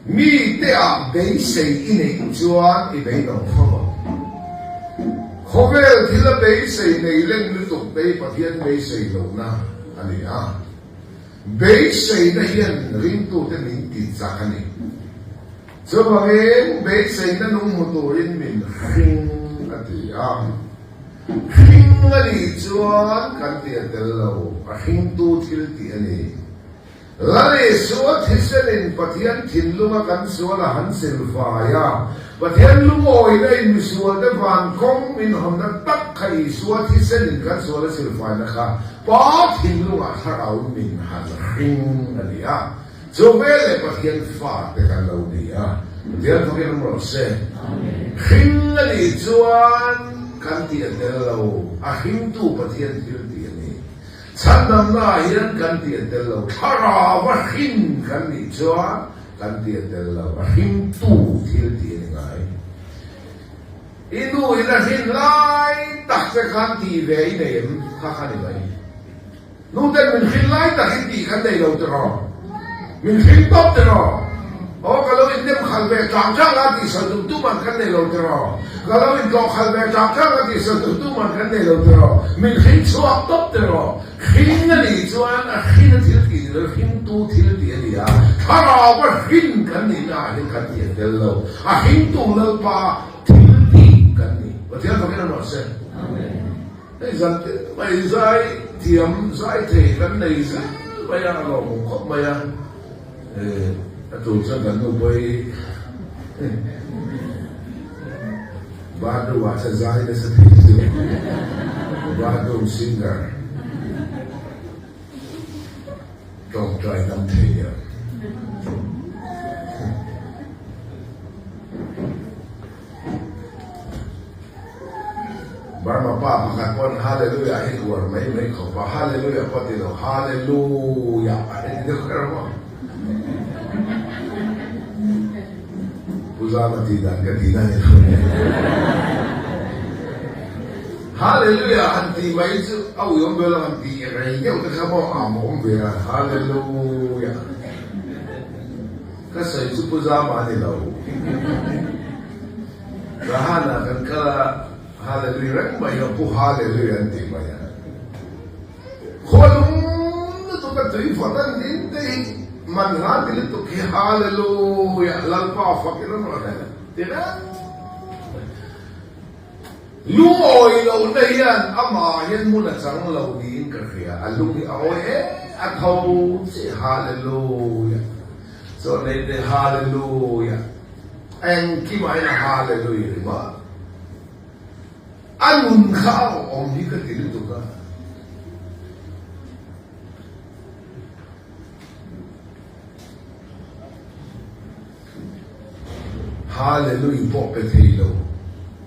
Mite ah beisei i neih chuan i beidawng fo ang. Khawvel thil a beisei nei len lutuk te hi Pathian beisei lohna a ni a. Beiseina hian ringtute min ti chak a ni. Chuvangin beiseina nung hmu turin min hring a ti a. Hring a nih chuan kan ti a tel lo, a hringtu thil tih a ni. Lal Isua thisenin Pathian thinlunga kan sual a han silfai a, Pathian lungawina in misualte van kawng min hawnna tak kha Isua thisenin kan sual a silfaina kha Pa thinlungah thlarau min han hring a ni a. Chu veleh Pathian fate kan lo ni a, Pathian fakin awm rawh se. Hring a nih chuan kan tih a tel lo, a hringtu Pathian thil tih a ni. Chhandamna ah hian kan tih a tel lo, thlarau a hring kan nih chuan kan tih a tel lo, a hringtu thil tih a ni ngai. I nu in a hrin lai tak che khan tih ve i nei em? Kha kha ni mai. Nu ten min hrin lai tak hi tih kan nei lo tiraw? Min hring tawp tiraw? Aw ka lo innem khal ve tlang tlang a tih sawi tum tum an kan nei lo tiraw? Ka lo intlawh khal ve tlang tlang a tih sawi tum tum an kan nei lo tiraw? Min hring chhuak tawp tiraw? Hring a nih chuan a hrin a thil tih ni lo, hringtu thil tih a ni a, thlarau a hrin kan nihna ah hian kan tih a tel lo, a hringtu Lalpa thil tih kan ni. Pathian fakin a rawh se. Hei zan tin mai zai thiam zai thei kan nei zel mai a, a lawmawm khawp mai a, a tul chuan kan nu pawh hi bathroom ah chuan zai nasa thei chu bathroom singer tawngtai tam thei nia. Burma pa pakhat pawn Hallelujah hi uar mai mai khawp a, Hallelujah pawh ti lo, Hallelujah a heti deuh kher maw? Pu Zama tih dan ka tih na ni lo. Hallelujah han tih mai chu a uiawm ve lo, han tih rei deuh te kha maw a awm ve a, Hallelujah. Ka sawi chu Pu Zama a ni lo. Rahana kan kal a, Hallelujah reng mai a, Pu Hallelujah an ti mai a. Khua lung lutuk a tui vawt an din te hi man hla ti lutuk hi Hallelujah Lalpa fak in an rawn hel ti reng mai. Lungawi lohna hian amah hian hmun a chang lo niin ka hria, a lung hi a awi em a tho che Hallelujah chuan nei te Hallelujah engkimah hian a Hallelujah ringawt a nun kha a awm hi ka ti lutuk a. Hallelujah pawh pe thei lo,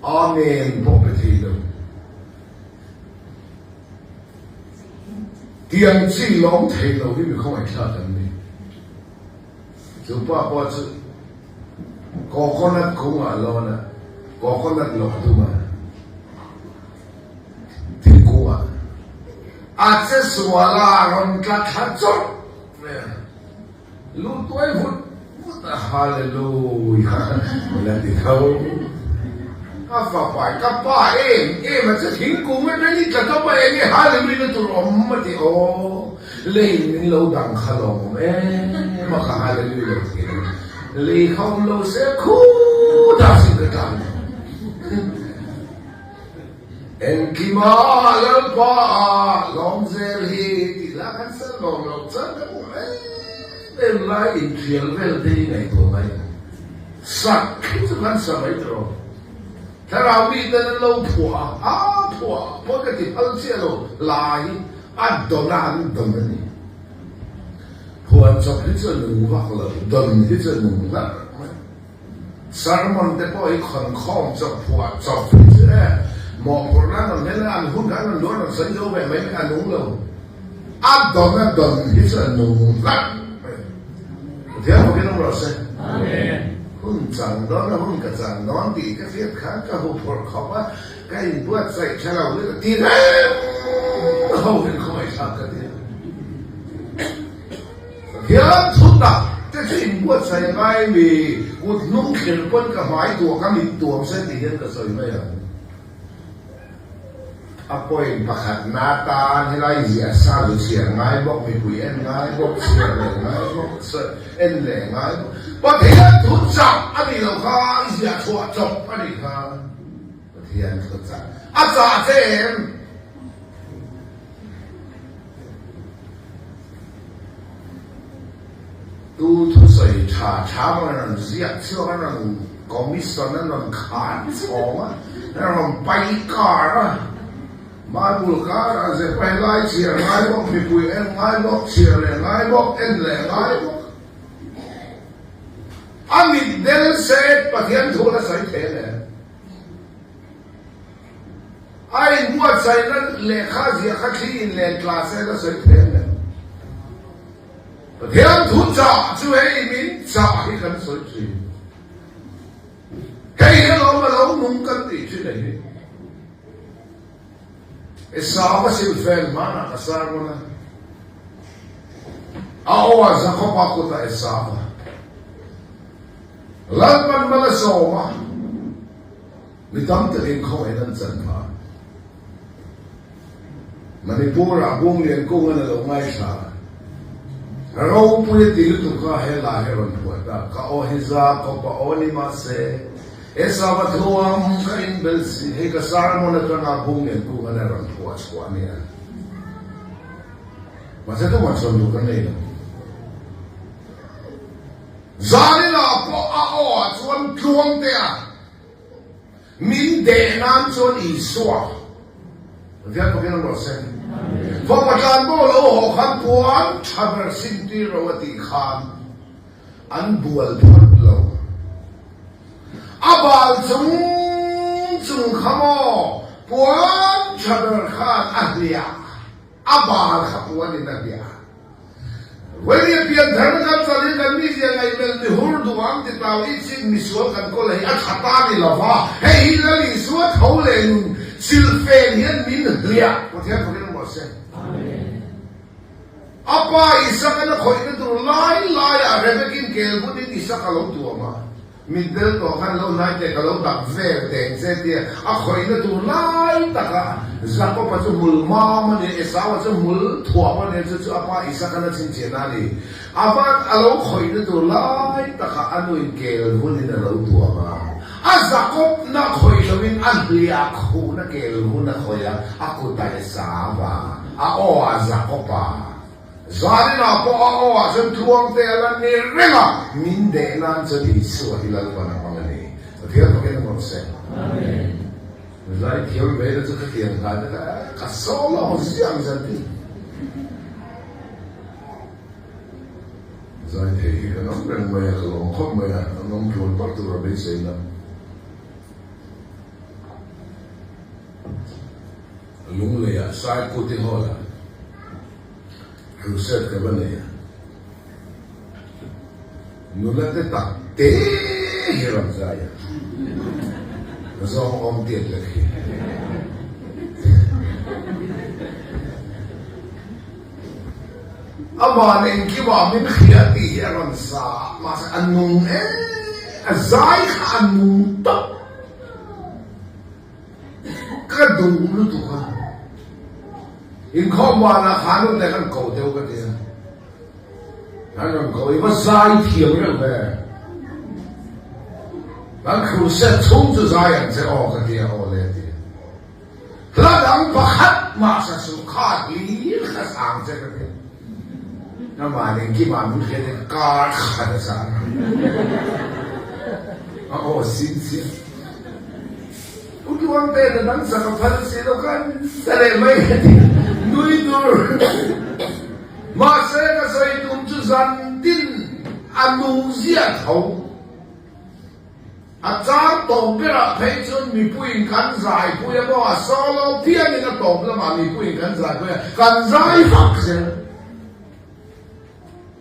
Amen pawh pe thei lo. Tiang chi lawm thei lo hi mi khawngaihthlak an ni. Chu pa pawh chu coconut kungah lawn a, coconut lawh dum a, thingkungah a che sual a, a rawn tla thla chawrh mai a. Lu tuai vut vut a Hallelujah la ti tho. Ka fapai ka pa em em a che thingkung atang i tla tawp a eng nge Hallelujah na tur awm a ti aw lei min lo dang kha lawm awm em a ka Hallelujah lo thei lo lei kha awm lo se khutah sin ka tlan lo. Engkima Lalpa lawm zel hi tih lah kan sal lawm loh chuan kan hmu em em lai inthial vel te hi ngaihtuah mai ang. Sak hi chu kan sa mai tawh. Thlarau mi ten an lo phuah a, a phuah pawh ka ti phal chiah lo, lai a dawn a an dawn a ni. Phuan chawp hi chu a nung vak lo, dawn hi chu a nung hlarh mai. Sermon te pawh hi khawn khawm chawp phuah chawp hi chu e mawhphurhna an rawn hlen a, an hun kha an rawn luan rawn sawi zo ve mai mai a nung lo. A dawn a dawn hi chu a nung tlat mai. Pathian bawkin awm rawh se. Hun chang dawn a hun ka chang dawn tih ka hriat khan ka huphurh khawp a, ka inbuatsaih tha lo hi ka ti reng ho hian khawngaih thlak ka ti a. Pathian thu tak te chu inbuatsaih. inbuatsaih a ngai mi? Kut hnung thlir pawn ka hmai tuah ka mit tuam se tih hian ka sawi mai ang. A point pakhat na tan helai ziah sa zu chhiar ngai bawk, mipui en ngai bawk, chhiar leh ngai bawk, en leh ngai bawk. Pathian thu chak a nih loh kha i ziah chhuah chawp a nih kha. Pathian thu chak a chah che em? Tu thusawi tha tha bawk an rawn ziak chhuak, an rawn commission, an rawn khan chhawng a, an rawn pai kar a. Bible karah zep a helai chhiar ngai bawk, mipui en ngai bawk, chhiar leh ngai bawk, en leh ngai bawk. A mit del se Pathian thu la sawi thei le. A inbuatsaihna lehkha ziah kha thli in len tla se la sawi thei ang em? Pathian thu chah chu hei min chah hi kan sawi thin. Hei hi alawm a lo nung kan tih thin a hi. Esau ka silfen hmanah ka sermon a. A aw a Jakoba kutah Esau a. Lalpan mal a sawm a. Mi tam takin khawngaih an chan phah. Manipur-ah Bunglian Kungan a lo ngaithla a. Ropui a ti lutuk a, he la hi a rawn phuah ta. Ka aw hi za kawp a aw ni mahse, Esau-a thuam ka inbel si, hei ka sermon atanga Bunglian Kungan a rawn phuah chhuah a nia. Mahse tumah chuan duh kan nei lo. Zaninah pawh a aw ah chuan tluang teh a. Min deh nan chuan Isua Pathian fakin an rawh se. Fapa tlan pawh lo haw khan puan tha ber sin tir lo a tih khan an bual phawt lo. A bal chung chung kha maw puan tha ber khan a hliah. A bal kha puan in a hliah. Vawimia pianthar na kan chal in kan mizia ngaihmelh mihur duham ti tau i chin misual kan kawl hi a tha ta ni lo va, hei hi Lal Isua tho leh nun silfen hian min hliah. Pathian fakin awm rawh se. A pa Isaka na khawihna tur lai laiah Rebekin kelvun in Isaka lo tuam a. Mitdel tawh khan lo hnai teh ka lo dak vel teng che tia a khawihna tur lai taka Jakob-a chu hmul mam a nia, Esau-a chu hmul thuam a nia, chu chu a pa Isaka na chhinchhiahna a ni. A van a lo khawihna tur lai taka a nuin kel vunin a lo tuam a, a Jakob-na khawih loin a hliah khuhna kel vun a khawih a, a kutah Esau-a, a aw-ah Jakob-a. Zaninah pawh a aw ah chuan tluangte a la ni reng a, min deh nan chuan Isua hi Lalpan a hmang a ni. Pathian fakin a rawn seng. Zaithiam ve na chu ka tiang nghal te kha ka solo ziah ang zan tin. Zaithei hi kan awm reng mai a, ka lawm khawp mai a, an awm tluan parh tur a beiseina. Lungleiah Saikuti Hall-ah crusade ka va nei a, nula te tak te hi rawn zai a, zawng awm tiat lek hi. Aman engkimah min hria tih hi a rawn sa a, mahse a nung em, a zai kha a nung tawp. Ka duh lutuk a, inkhawm banah khan u te kan ko deuh ka tia, kan rawn ko i va zai thiam reuh ve, kan crusade chhung chu zai ang che aw ka tia aw le a ti a, hla dang pakhat mah sa suh kha hlir kha sang che ka tia, amah engkimah min hriat in kar khat a sang a, a aw sin chiah. U Tluangte na dang sak a phal si lo khan sa leh mai a ti nui tur. Mahse ka sawi tum chu zan tin a nung ziah tho. A chang tawp berah phei chuan mipuiin kan zai pui a maw a solo phianin a tawp lamah mipuiin kan zai pui a, kan zai vak zel.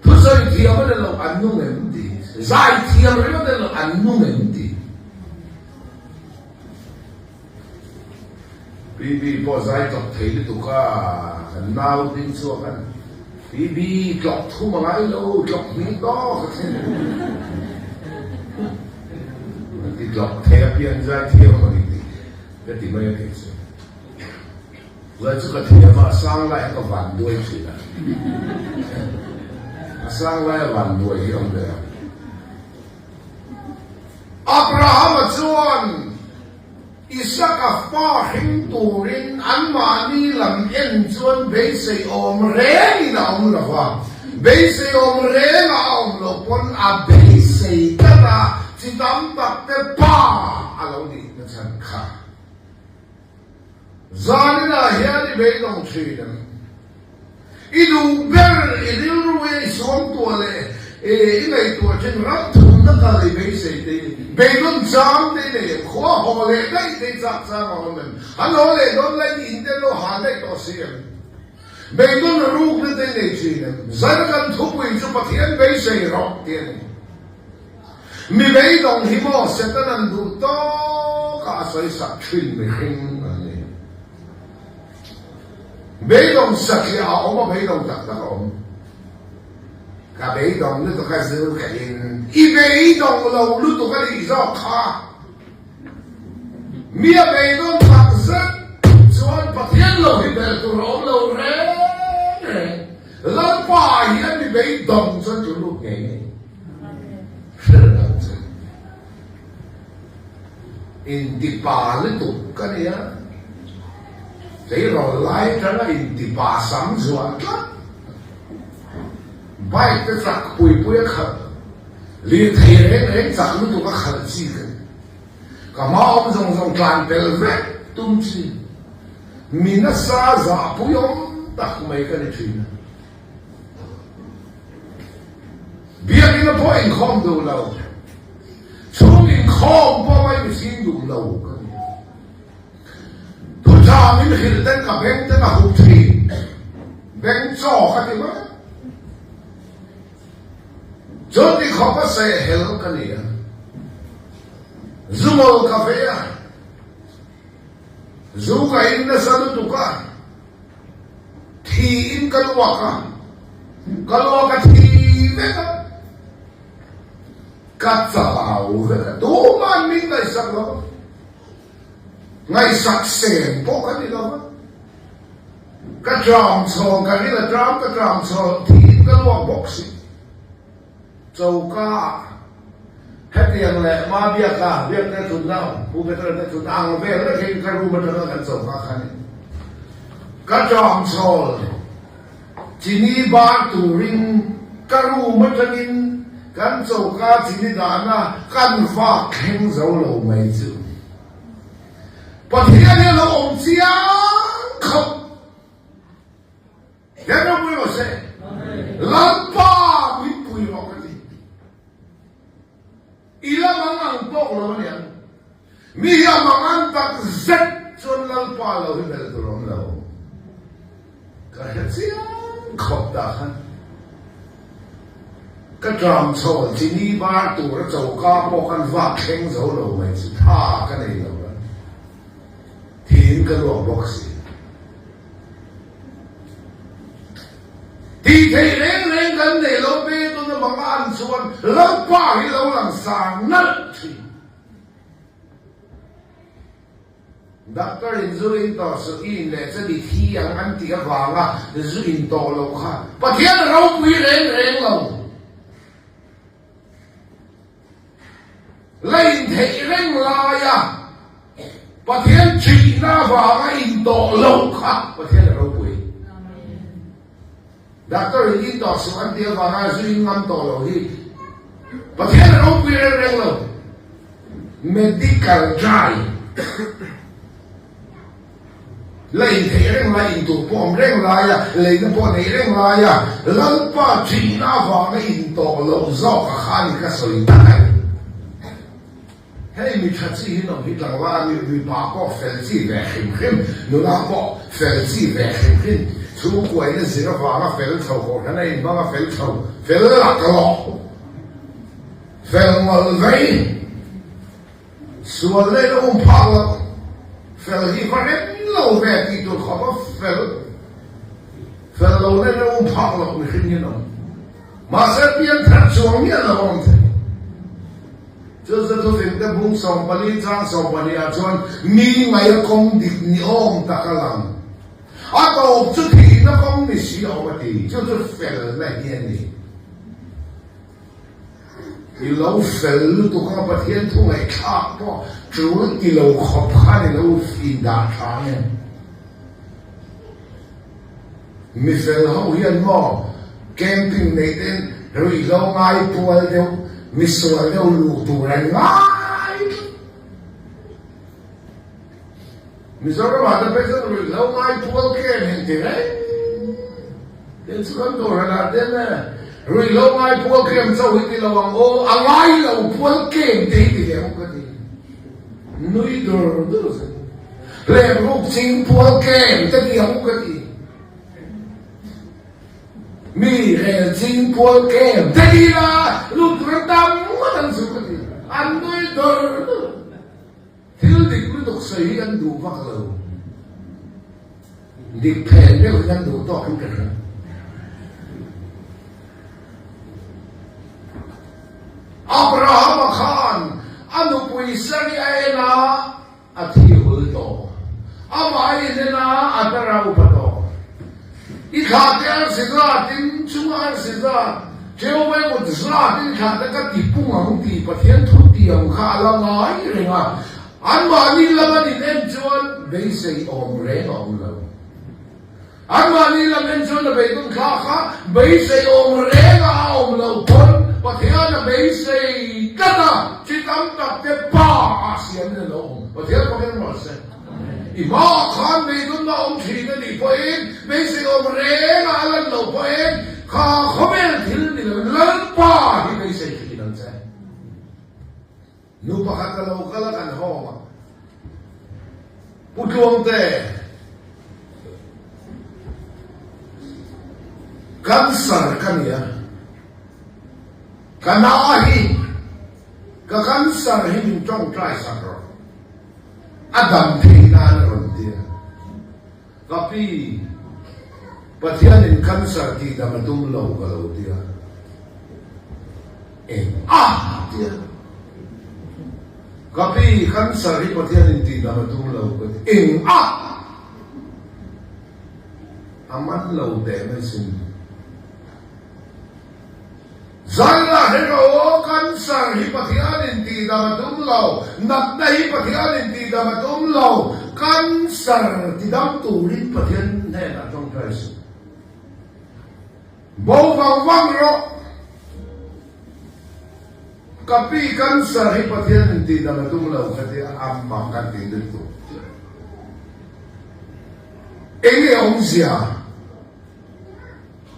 Thusawi thiam a ni lo an nung em ti. Zai thiam ringawt a ni lo an nung em ti. PB pawh zai chawp thei lutuk a, kan nau ding chhuak a ni. BB, Tlawk thum a ngai lo, tlawk hnih tawk a thlen. An ti tlawk thei a pian zai thiam a ni tih ka ti mai a kei chu. Zai chu ka thiam a, a sang lai a ka van duai thin a. A sang lai a van duai hi a awm ve a. Abrahama chuan Isaka fa hring turin anmahni lam en chuan beisei awm rengin a awm lo va, beisei awm renga a awm loh pawn a beisei tlat a, chi tam tak te pa a lo nih na chhan kha. Zaninah hian i beidawng thin em? I duh ber, i rilru i ei suam tuah leh i ngaihtuah thin ram thumna kal i beisei te i beidawn chang te i nei em? Khua haw leh daih te i chak chang a awm em? An haw leh dawn lai i in te lo hal daih tawh si em? Beidawn rukna te i nei thin em? Zan kan thupui chu Pathian beisei rawh tih a ni. Mi beidawng hi maw Satan an duh tawkah a sawi sak thin mihring an ni. Beidawng satliah a awm a, beidawng tak tak a awm. Ka beidawng lutuk a zir ka in. I beidawng lo lutuk a nih zawk kha. Mi a beidawn tak zet chuan Pathian lo hi belh tur a awm lo reng reng. Lalpa ah hian mi beidawng chuan tlu lut ngei ngei. Hrilh ang che. Intipa lutuk ka nia. Tleirawl lai atanga intipa sam zuah tlat. Bike te chak pui pui a khalh, lirthei reng reng chak lutuk a khalh chi ka ni. Ka hma awm zawng zawng tlan pel vek tum chi. Mi nasa zahpui awm tak mai ka ni thin a. Biakinn a pawh inkhawm duh lo, chhung inkhawm pawh mai mihring duh lo ka ni. Thuṭha min hrilh ten ka beng ten a hup thin, beng chaw ka ti mai. Chuti khawp a sehhel ka ni a, zungawl ka vei a, zu ka in nasa lutuk a, Thiin ka luak a, ka luak a thi vek a, ka chau vek a, tuman min ngaihsak lo va, ngaihsak sen pawh ka ni lo va, ka tram chhawn, ka ril a tram, ka tram chhawn, thiin ka luak bawk si. Choka ah hetiang leh ma biaka biak te thutna Pu Peter te thutna ang vel vek hi ka room atanga kan choka kha ni. Ka tawngchhawl chini bar turin ka room atangin kan choka chini dahna kan vak thleng zo lo mai chu Pathian hi a lo awm chiang khawp. He ropui rawh se. Lalpa min pui rawh ka ti. I la mang ang tawk lo a niang. Mi hi a mang an tak zet chuan Lalpa lo hi belh tur a awm lo. Ka hre chiang khawp dah khan. Ka tram chhawl chini bar tur a choka pawh khan vak thleng zo lo mai chu tha ka nei lo a. Tiin ka luak bawk si. Tih theih reng reng kan nei lo ve tuna banga an chuan Lalpa hi lo lang sar nalh thin. Doctor in zu in tawh suh i in leh chuan i thi ang an tih avanga zu in tawh loh kha Pathian a ropui reng reng lo. La intheih reng laia Pathian ṭihna avanga intawh loh kha Pathian a ropui. Doctor in intawh suh an tih avanga zu in ngam tawh loh hi Pathian a ropui reng reng lo. Medical dry. La intheih reng lai, intur pawh awm reng laia, leina pawh neih reng laia, Lalpa ṭihna avanga intawh loh zawk a kha ni ka sawi tak a ni. Hei mi ṭha chi hi nawm hi tlangval a ni, mipa pawh fel chi ve hrim hrim, nula pawh fel chi ve hrim hrim, chhungkuaina zir avanga fel chho, kohhran a inhmang a fel chho, fel laklawh, fel ngawlh vei. Sual leh na um phak lo, fel hi va rem lo ve tih tur khawp a fel. Fel lo nen a um phak loh mihring in awm. Mahse pianthar chuang miah lo a awm thei. Chu chu thufing te bung 14 chang 12 ah chuan mi ngaih a kawng dik ni awm tak a lang. A tawp chu thihna kawng ni si a awm a ti. Chu chu felna hi a ni. I lo fel lutuk a, Pathian thu ngaihthlak pawh tul ti lo khawp khan i lo indah tha nge? Mi fel ho hian maw camping neih ten ruihhlo ngai pual deuh, mi sual deuh luh tur an ngai tlat. Mizoram ah te phei chuan ruihhlo ngai pual camp heng ti reng. Tin chu kan dawrhan ah ten e ruihhlo ngai pual camp chauh hi ti lo ang aw, a ngai lo pual camp te hi ti ve ang ka ti. Nui dur dur zel. Hlep ruk ching pual camp te ti ang ka ti. Mi rel ching pual camp te ti la lut tur an tam ngawt ang chu ka ti. An nui dur dur. Thil dik lutuk sawi hi an duh vak lo. Dik phen deuh hi an duh tawk in ka hria. Abrahama khan a nupui Sari a en a, A thi hul tawh. Amah a in en a, a tar a upa tawh. I thlah te arsi zat in chung arsi zat, Jehovah kut zat in thlah te ka ti pung ang tih Pathian thu tiang kha a la ngai reng a. Anmahni lam an in en chuan beisei awm reng a awm lo. Anmahni lam en chuan a beidawng thla kha beisei awm reng a a awm loh pawn Pathian a beisei tlat a, chi tam tak te pa ah siamin a lo awm. Pathian pakin a rawn se. I hmaah khan beidawnna awm thin a nih pawhin beisei awm reng a a lan loh pawhin kha khawvel thil ni loin Lalpa hi beisei thin ang che. Nu pakhat a lo kal a kan hawng a, Pu Tluangte, cancer ka ni a, ka na hi, ka cancer hi min tawngtai sak rawh, a dam thei nan a rawn ti a. Ka pi, Pathianin cancer tih dam a tum lo ka lo ti a. Eng a ti a. Ka pi, cancer hi Pathianin tih dam a tum lo ka ti. Eng a! A man lo teh mai sin. Zaila hre rawh aw, cancer hi Pathianin tihdam a tum lo, natna hi Pathianin tihdam a tum lo, cancer tidam turin Pathian hnenah tawngtai suh. Bo vang vang rawh. Ka pi cancer hi Pathianin tihdam a tum lo kha tia a mak kan ti lutuk. Enge awmzia?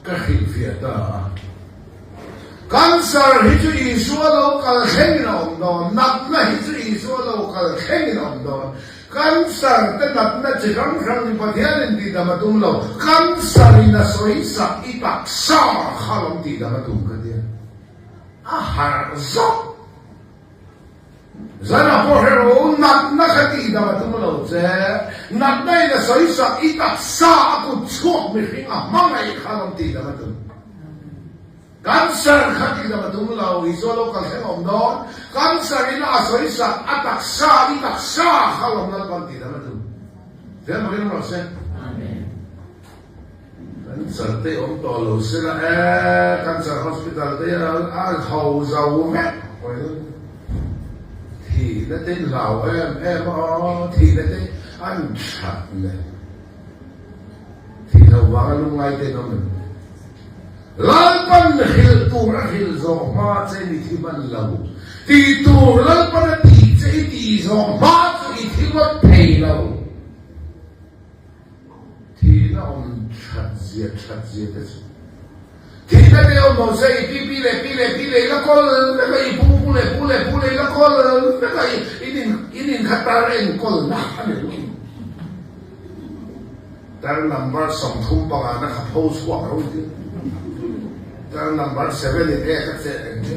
Ka hrilhfiah ta a. Cancer hi chu Isua lo kal thlengin a awm dawn, natna hi chu Isua lo kal thlengin a awm dawn. Cancer te natna chi hrang hrang hi Pathianin tihdam a tum lo, cancer in a sawisak i taksa kha lawm tihdam a tum ka tia. A harh zawk. Zana pawh hre rawh u, natna kha tihdam a tum lo che. Natna in a sawisak i taksa a kut chhuak mihring a hmangaih kha rawn tihdam a tum. Cancer kha tihdam a tum lo, Isua lo kal thleng a awm dawn. Cancer in a sawisak a taksa i taksa kha rawn Lalpan tihdam a tum. Fel makin awm rawh se. Cancer te awm tawh lo sela e, cancer hospital te a ho zo vek thihna te in hlau em em a aw, thihna te an that le thih loh vanga lungngai te in awm em? Lalpan hrilh tur a hrilh zawh hma che i thi hman lo, tih tur Lalpan a tih che i tih zawh hma chu i thi ngawt thei lo. Thihna awm that zia that zia te chu thihna te awm lo se i pi pi leh pi leh pi leh i la kawl vek a, i pu pu leh pu leh pu leh i la kawl vek a, in in in in kha tar enkawl na a ni lo. Tar number 35 na kha pho chhuak ro ti. Tar number 7 in e kha che eng che.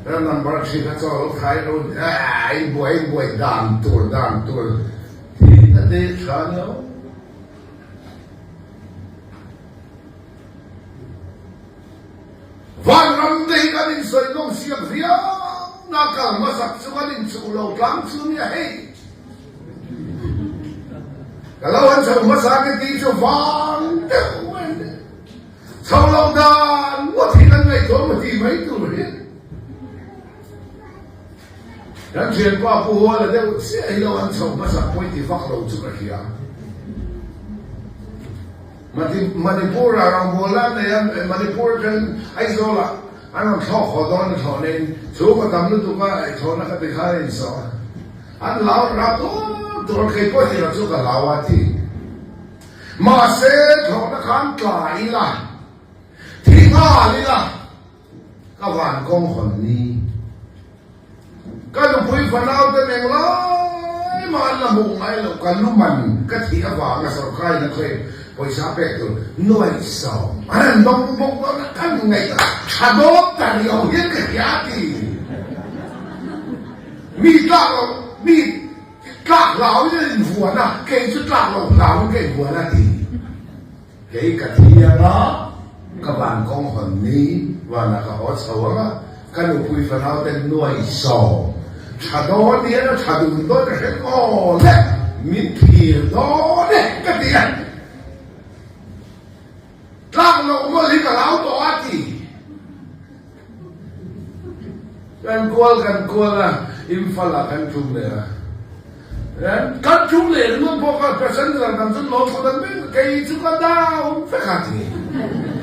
Tar number 3 kha chaw lo khai ro a in buai in buai dan tur dan tur. Thihna te tha nia aw. ram te hi kan insawi nawm siak viau na kal hmasak chu kan inchuh lo tlang chu nia hei. Ka lo han chho hmasa ka tih chu vang deuh mai a ni. Chho lo dan ngawt hi kan ngaihtuah maw tih mai tur hi. Kan thianpa Pu Huala deuh chiah hi lo an chho hmasak pawi ti vak lo chu ka hria. Manipur ah rawngbawlna an nei a, Manipur atangin Aizawl ah an rawn thlawk haw dawn a thlawh neiin chhungkaw tam lutuk a thlawhna kha tikhan a insawh a. An hlau rap tur tur a, kei pawh hrilh chu ka hlau a ti. Mahse thlawhna khan tla ila, thi nghal ila ka van kawng hawn ni. Ka nupui fanau te meng lai mah an la hmuh ngai loh, ka luman ka thih avanga sorkar in a claim pawisa pek tur nuaihsawm an han dawng bawk dawn a, kan ngaih tha dawn ta riau hian ka hria a ti. Mi tlak lo, mi tlak hlauin an invuan a, kei chu tlak lo hlauin ka invuan a ti. Kei ka thi anga, ka van kawng hawn ni, vanah ka haw chho anga, ka nupui fanau ten nuaihsawm tha dawn hian a tha dun dawn ka hre ngawl e, min thlir dawn e ka ti a. Tlak loh mawlh hi ka hlau tawh a ti. Kan kual kan kual a, Imphal ah kan tum leh a. Kan tum leh ringawt pawh kha passenger dang chu lawm khawt an vek, kei chu ka down vek a ti.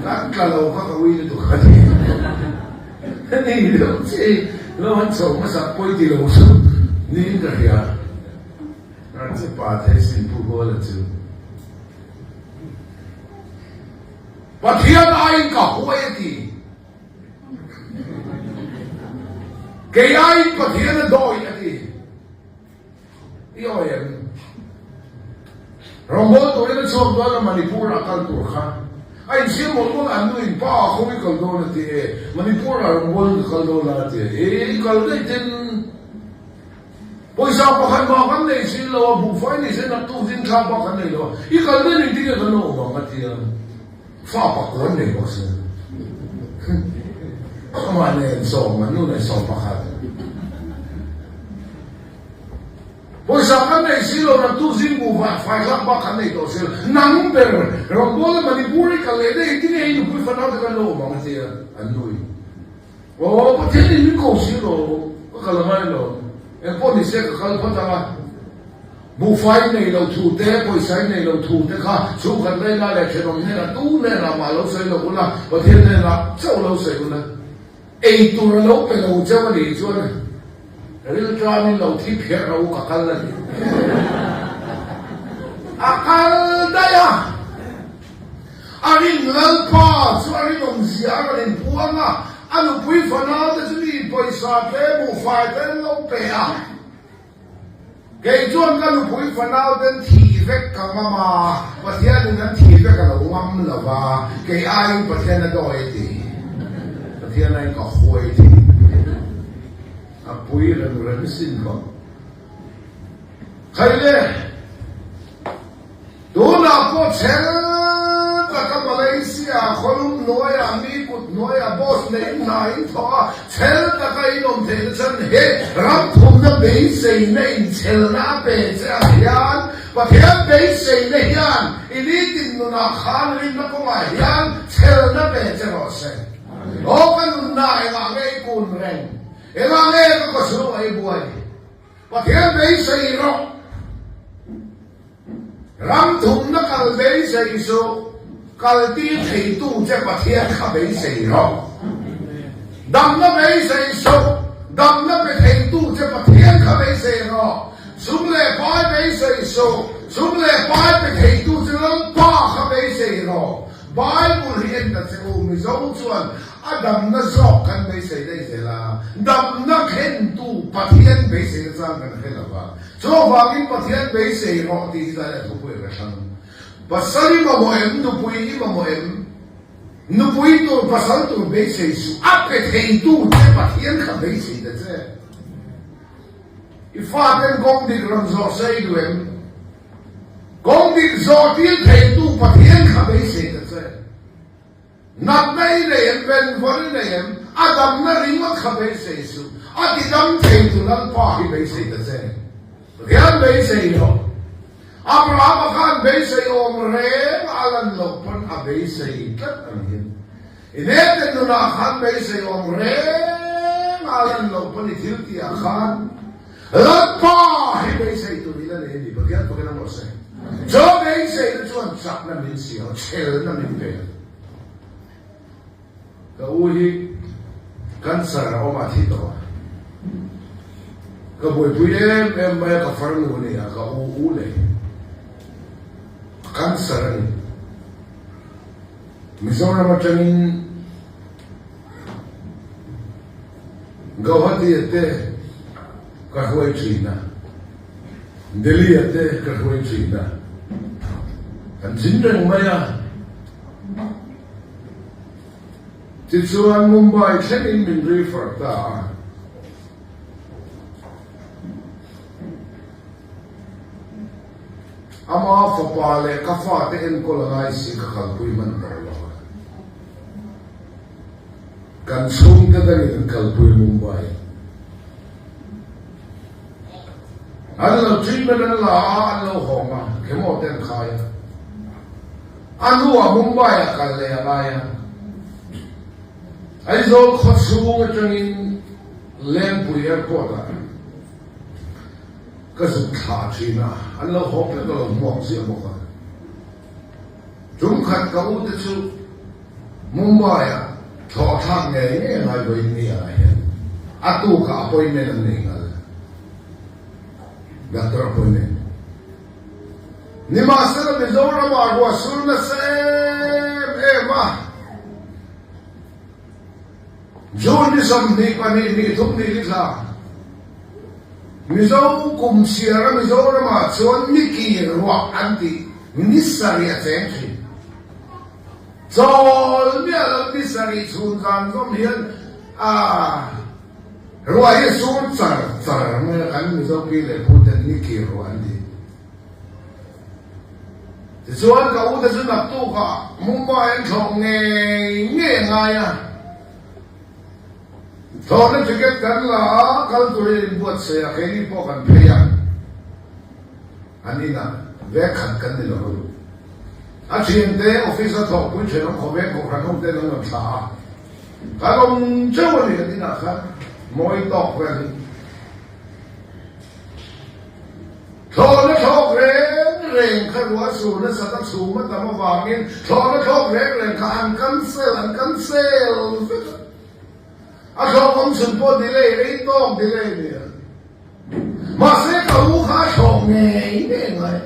Kan tla lo kha ka ui lutuk a ti. Hemi deuh chi lo han chho hmasak pawi ti lo chu niin ka hria. Kan che pa thei sin Pu Huala chu. Pathian aiin ka huai a ti. Kei aiin Pathian a dawi a ti. I awi em? Rawngbâwl turin a chhuak dawn a, Manipur ah kal tur kha. A insiam mawlh mawlh a, an nu in pa ah khaw i kal dawn a ti e, Manipur ah rawngbâwl in ka kal dawn a a ti e. I kal daih ten pawisa pakhat mah kan nei si lo a, buhfai nei se naktuk zing thla bak kan nei lo a, i kal daih ning tinge kan lo awm ang a ti a. Fa pakua nei bawk si. Amah nen sawm, an nu nen 11. Pawisa kan nei si lo, naktuk zing bu vah fai hlak bak kan nei tawh si lo. Nang ber rawngbawla Manipur i kal leh daih tinge i nupui fanau te kan lo awm ang a tia an nui. Aw Pathian in min ko si lo, ka kal angai lo. Engpawh ni se ka kal phawt ang a. Buhfai nei lo thu te, pawisa nei lo thu te kha chhungkhat laila leh thenawm hnenah tu hnenah mah lo sawi lo ula, Pathian hnenah chauh lo sawi ula. Ei tur a lo pe lo chauh a nih chuan rilṭamin lo thi phiar ro ka kal a ni. A kal daih a. A rin Lalpa chu a rinawmzia a rawn inpuang a, a nupui fanau te chu mi pawisa te, buhfai te an lo pe a. Kei chuan ka nupui fanau ten thih vek ka ngam a, Pathianin an thih vek a lo ngam lo va, kei aiin Pathian a dawi a ti. Pathian aiin ka huai a ti. A pui reng reng sin bawk. Khai le! Tunah pawh chhel taka Malaysia khawlum hnuaiah mi kut hnuaiah boss nei hna in thawh a, chhel taka in awm theihna chhan he ram thumna beiseina inchelna a pe che ang hian Pathian beiseina hian i nitin nunah khan rinna kawngah hian chhelna pe che rawh se. Aw ka nunna engah nge i kun reng? Engah nge ka kawchhungah i buai? Pathian beisei rawh. Ram thumna kal beisei suh, kal tir theitu che Pathian kha beisei rawh. Damna beisei suh, damna pe theitu che Pathian kha beisei rawh. Sum leh pai beisei suh, sum leh pai pe theitu che Lalpa kha beisei rawh. Bible hi en ta che u, Mizo chuan A damna zawk kan beisei daih zel a, damna khentu Pathian beiseina chang kan hre lo va. Chuvangin Pathian beisei rawh tih hi zai a thupui ka thlang. Pasal i mamawh em? Nupui i mamawh em? Nupui tur, pasal tur beisei suh, a pe theitu che Pathian kha beisei ta che. I faten kawng dik rawn zawh se i duh em? Kawng dik zawh tir theitu Pathian kha beisei ta che. Natna i nei em? Benvawn i nei em? A damna ringawt kha beisei suh, a tidam theitu Lalpa hi beisei ta che. Pathian beisei loh. Abrahama khan beisei awm reng a lan loh pawn a beisei tlat ang hian i nete nunah khan beisei awm reng a lan loh pawn i thil tihah khan Lalpa hi beisei tur i la nei a ni. Pathian fakin a mawh se. Chu beiseina chuan chakna min siam a, chhelna min pe a. Ka u hi cancer a awm a thi tawh a, ka buaipui em em mai a, ka farnu a ni a, ka u u leh cancer a ni. Mizoram atangin Gauhati a te ka hruai thin a, Delhi a te ka hruai thin a, kan zin reng mai a. Tichuan Mumbai thlengin min refer ta a. Ama fapa leh ka fate enkawl a ngai si ka kalpui hman tawh lo a. Kan chhungte dangin an kalpui Mumbai. An lo treatment an la a, an lo hawng a, chemo te an khai a. A hnuah Mumbai ah kal leh a ngai a. Aizawl khaw chhung atangin Lengpui Airport ah ka zuk thlah thin a, an lo haw pek a lo hmuak ziah bawk a. Tum khat ka u te chu Mumbai ah thlawh thlak ngei ngei a ngai vawiin ni ah hian a tukah appointment an nei nghal. Doctor appointment. Nimahsela Mizoramah ruah sur nasa em em a, June ni 22 ni thum ni li thla Mizo kum chhiara Mizoramah chuan ni kir ruah an tih ni sarih a cheng thin. Chawl miah lo ni sarih chhun zan zawm hian a ruah hi a sur char char mai a, kan Mizo pi leh pu ten ni kir ruah an ti. Tichuan ka ute chu naktukah Mumbai an thlawh ngei ngei a ngai a, thlawhna ticket kan la a, kal turin inbuatsaih a, keini pawh kan phei a, an inah vek khat kan ni lo. A thiante office a thawhpui thenawm khawveng kohhran ho ten an rawn thlah a, kan awm teuh a ni an inah khan mawi tawk vel hi. Thlawhna thlawk reng reng kha ruah sur nasa ta chhum a tam avangin thlawhna thlawk reng reng kha an cancel an cancel vek a. A thlawk awm chhun pawh delay rei tawk delay a ni a. Mahse ka u kha a thlawk ngei ngei ngai.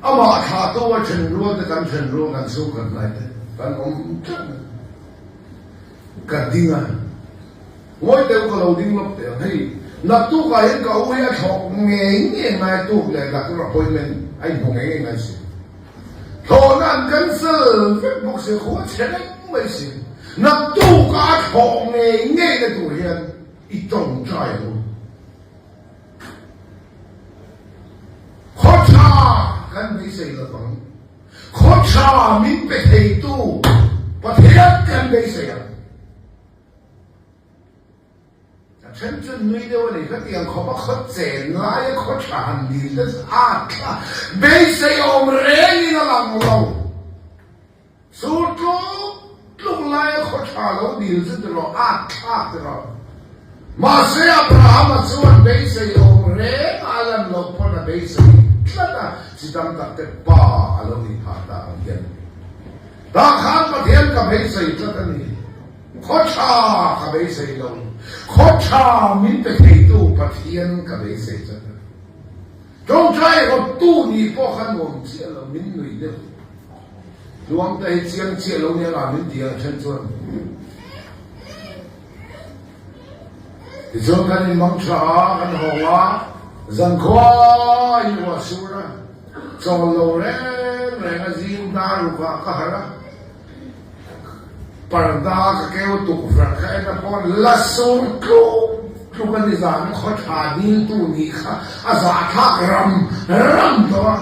Amah thlah tu a then rual te kan then rual kan chhungkhat hnai te kan awm tlat mai. Ka ding a, ngawi deuh ka lo ding lawk teh ang, hei naktukah hian ka u hi a thlawh ngei ngei ngai tuk leh doctor appointment a inhmu ngei ngei ngai si. Thlawhna an cancel vek bawk si, khua chhe reng mai si. Naktukah a thlawh ngei ngei na tur hian i tawngtai ang u. Khaw tha kan beisei lo vang. Khaw tha min pe theitu Pathian kan beisei ang. A then chu nui deuh a ni, khatiang khawp a khaw chen lai a khaw tha han dil te chu a tla beisei awm rengin a lang lo. Sur tluk tluk lai a khaw tha lo dil chu tiraw a thlak tiraw. Mahse Abrahama chuan beisei awm reng a lan loh pawn a beisei tlat a, chi tam tak te pa a lo nih phah ta ang hian. Tah khan Pathian ka beisei tlat a ni. Khaw tha ka beisei lo. Khaw tha min pe theitu Pathian ka beisei tlat a ni. Tawngtai rawttu nih pawh kha nuam chiah lo, min nuih deuh. Tluangte hi chiang chiah lo nia nga min ti ang then chuan. Tichuan kan inmang tha a, kan hawng a, zankhua in ruah sur a, chawl lo reng reng a zing dar rukah ka harh a, parda ka keu tukverh ka en a pawn la sur tluk tluk a ni zan khaw tha diltu nih kha a zahthlak ram ram tawh a.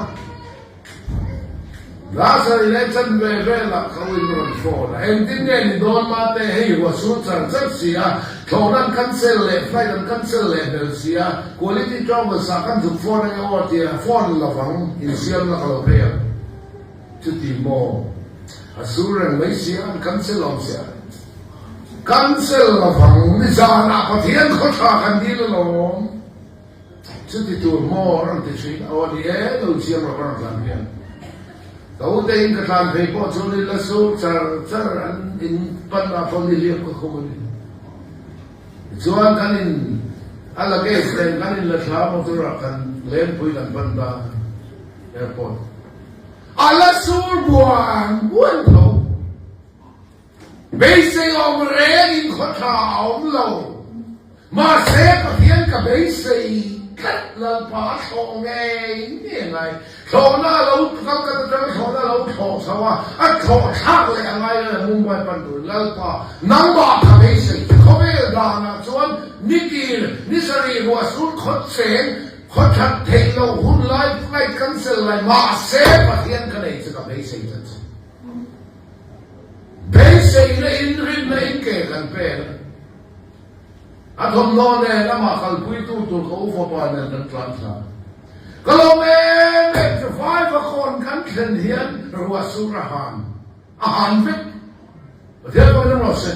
Dar sarih leh chanve velah ka u in rawn phone a, engtin nge ni dawn mate hei ruah sur char char si a, thlawhna an cancel leh flight an cancel leh hmel si a, quality travels ah kan zuk phone ange aw tia phone lovang insiamna ka lo phei ang. Chuti maw? A sur reng mai si a, an cancel awm si a. Cancel lovang nizanah Pathian khaw tha kan dil alawm. Chuti tur maw a rawn ti thin a, aw ni e, lo chiang rawh ka rawn tlan hian. Ka u te in ka tlan phei pawh chu ni la sur char char an in pan ah pawh ni hliam ka khum a ni. Tichuan kan in a luggage nen kan in la thla motor ah kan lengpui kan pan ta airport. A la sur buan buan tho. Beisei awm reng in khawtha a awm lo. Mahse Pathian ka beisei tlat Lalpa a thlawh ngei ngei a ngai. Thlawhna a lo Calcutta atanga thlawhna a lo thlawh chho a, a thlawh thlak leh a ngai lo Mumbai pan turin Lalpa nangmah ka beisei che. Khawvel danah chuan nitir ni sarih ruah sur khawt cheng khaw that theih loh hun lai flight cancel lai mahse Pathian ka nei che ka beisei tlat che. Beiseina in rinna in ke kan pek a, a thawmhnaw nen amah kalpuitu tur ka u fapa nen kan tlan thla. Ka lawm em em chu Vaivakawn kan thlen hian ruah sur a han a han vek. Pathian pawhin a rawh se.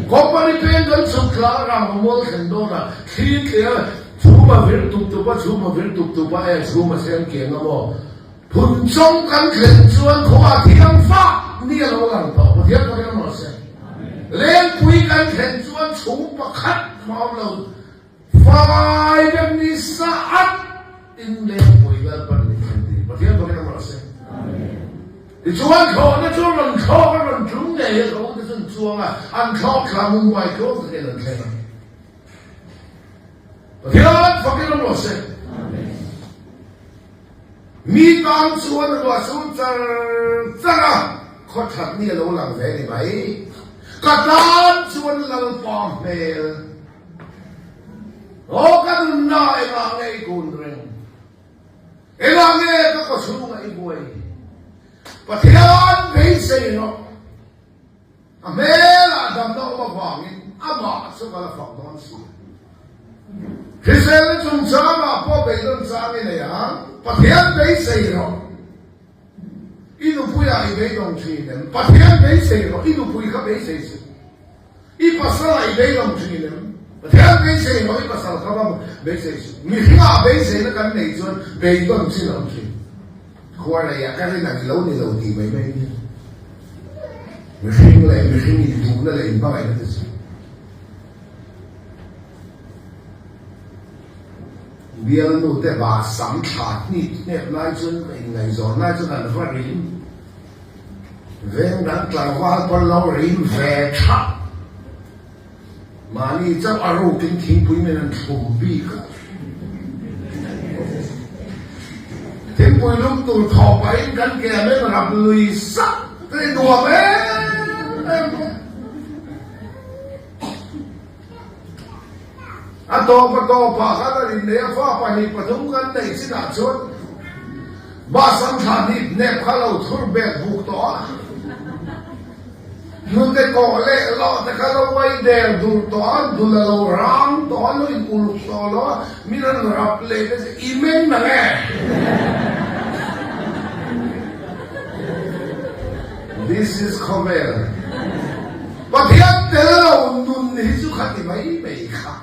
Company peng kan chhuk thla a rangvamual thlen dawn a, thli tliah a chhum a vir tup tup a, chhum a vir tup tup a, e chhum a chhem kiang a maw? Phun chawng kan thlen chuan khua thiang fah ni a lo lang tawh. Pathian pawhin a rawh se. Lengpui kan thlen chuan chhum pakhat mah awm lo, fai deuh ni sa at in lengpui Lalpan min thlen tir. Pathian pawhin a rawh se. Tichuan thlawhna chu rawn thlawk a rawn tum ngei a, ka ute chu an chuang a, an thlawk thla Mumbai tluang takin an thleng a. Pathian fakin a rawh se. Mi tan chuan ruah sur char char a, khaw that ni a lo lang ve ni mai. Ka tan chuan Lalpa hmel aw ka nunna engah nge i kun reng? Engah nge ka kaw chhungah i buai? Pathian beisei rawh. A hmelah damna awm avangin amah chu ka la fak dawn si. Hriselna chungchangah pawh beidawn chang i nei ang, Pathian beisei rawh. I nupuiah i beidawng thin em? Pathian beisei rawh, i nupui kha beisei suh. I pasalah i beidawng thin em? Pathian beisei rawh, i pasal kha va beisei suh. Mihringah beiseina kan neih chuan beidawn chin a awm thin. Khuareiah ka rin ang i lo ni lo tih mai mai nia. Mihring leh mihring induhna leh inhmangaihna te chu bialnu te va sam thla hnip hnep lai chuan ka inngaihzawn lai chuan an va rim veng dang tlangval pawn lo rim ve thap. Mahni chauh a rukin thingpui men an thlum bik a. Thingpui lum tur thawh pahin kan ke a men rap lui sak te nuam em em bawk. A tawp a tawpah khan a rin nei a fa pahnih pathum kan neih chinah chuan bus an thlah hnip hnep kha lo thur bek buk tawh a. Hnute kawh leh loh te kha lo uai der dur tawh a, dul a lo rang tawh a, lo in uluk tawh lo a, min rawn rap leh te chu i meng nang e. This is khawvel. Pathian tel lo nun hi chu kha ti mai mai kha.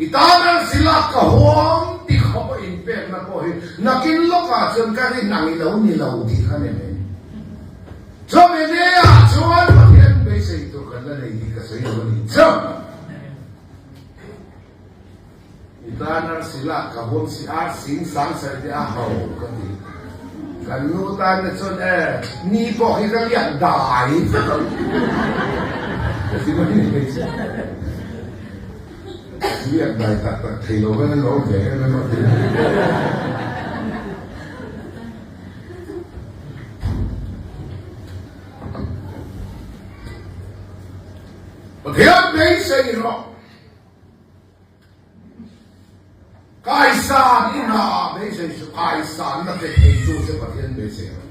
I tan arsi lak ka huam ti khawp a inpekna pawh hi nakin lawkah chuan ka rin ang i lo ni lo tih kha ni mai. Chumi ni ah chuan Pathian beisei tur kan la nei tih ka sawi lo a ni chauh. I tan arsi lak ka huam si arsi in sang sawi te a ho ka ti. Kan nu tan te chuan e ni pawh hi ka liak dai vek ang ka ti mai ni mai che. Liak dai tak tak thei lo vek an lo ve em em a ti. Pathian beisei rawh. Kaisan i hna ah beisei suh, kaisan na pe theitu che Pathian beisei rawh.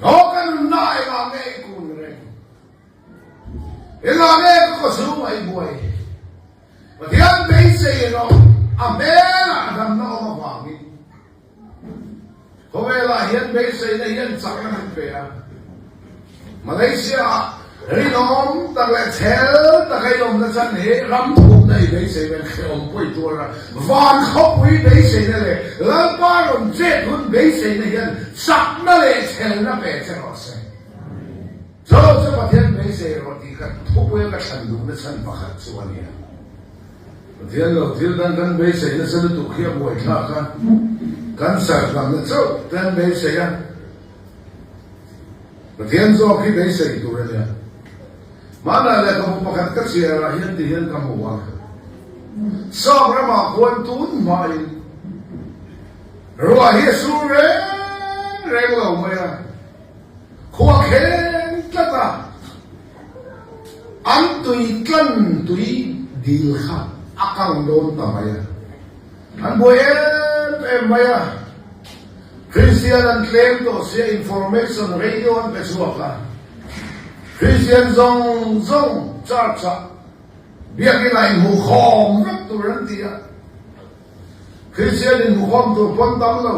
Aw ka nunna engah nge i kun reng? Engah nge ka kawchhungah i buai? Pathian beisei erawh a hmelah damna awm avangin khawvelah hian beiseina hian chakna min pe a. Malaysia-ah rinawm tak leh chhel taka i awmna chan hi ram thumna i beisei vel hrehawm pawi tuar a, van khawpui beiseina leh Lalpa rawn chet hun beiseina hian chakna leh chhelna pe che rawh se. Chu chu Pathian beisei rawh tih ka thupuia ka thlan duhna chhan pakhat chu a nia. Pathian lo thil dang kan beisei nasa lutuk hi a buaithlak a, kan sarhlamna chauh te an beisei a. Pathian zawk hi beisei tur a nia. Hmanah lehkhabu pakhat ka chhiarah hian ti hian ka hmu a, Sap ramah khuan tun hmain ruah hi a sur reng reng lo mai a, khua kheng tlat a, an tui tlan tui dil kha a kang dawn ta mai a. An buai em em mai a, Kristian an tlem tawh sia information radio an pe chhuak a, Kristian zawng zawng church ah biakin ah inhmukhawm vek tur an ti a, Kristian inhmukhawm tur pawn tam lo.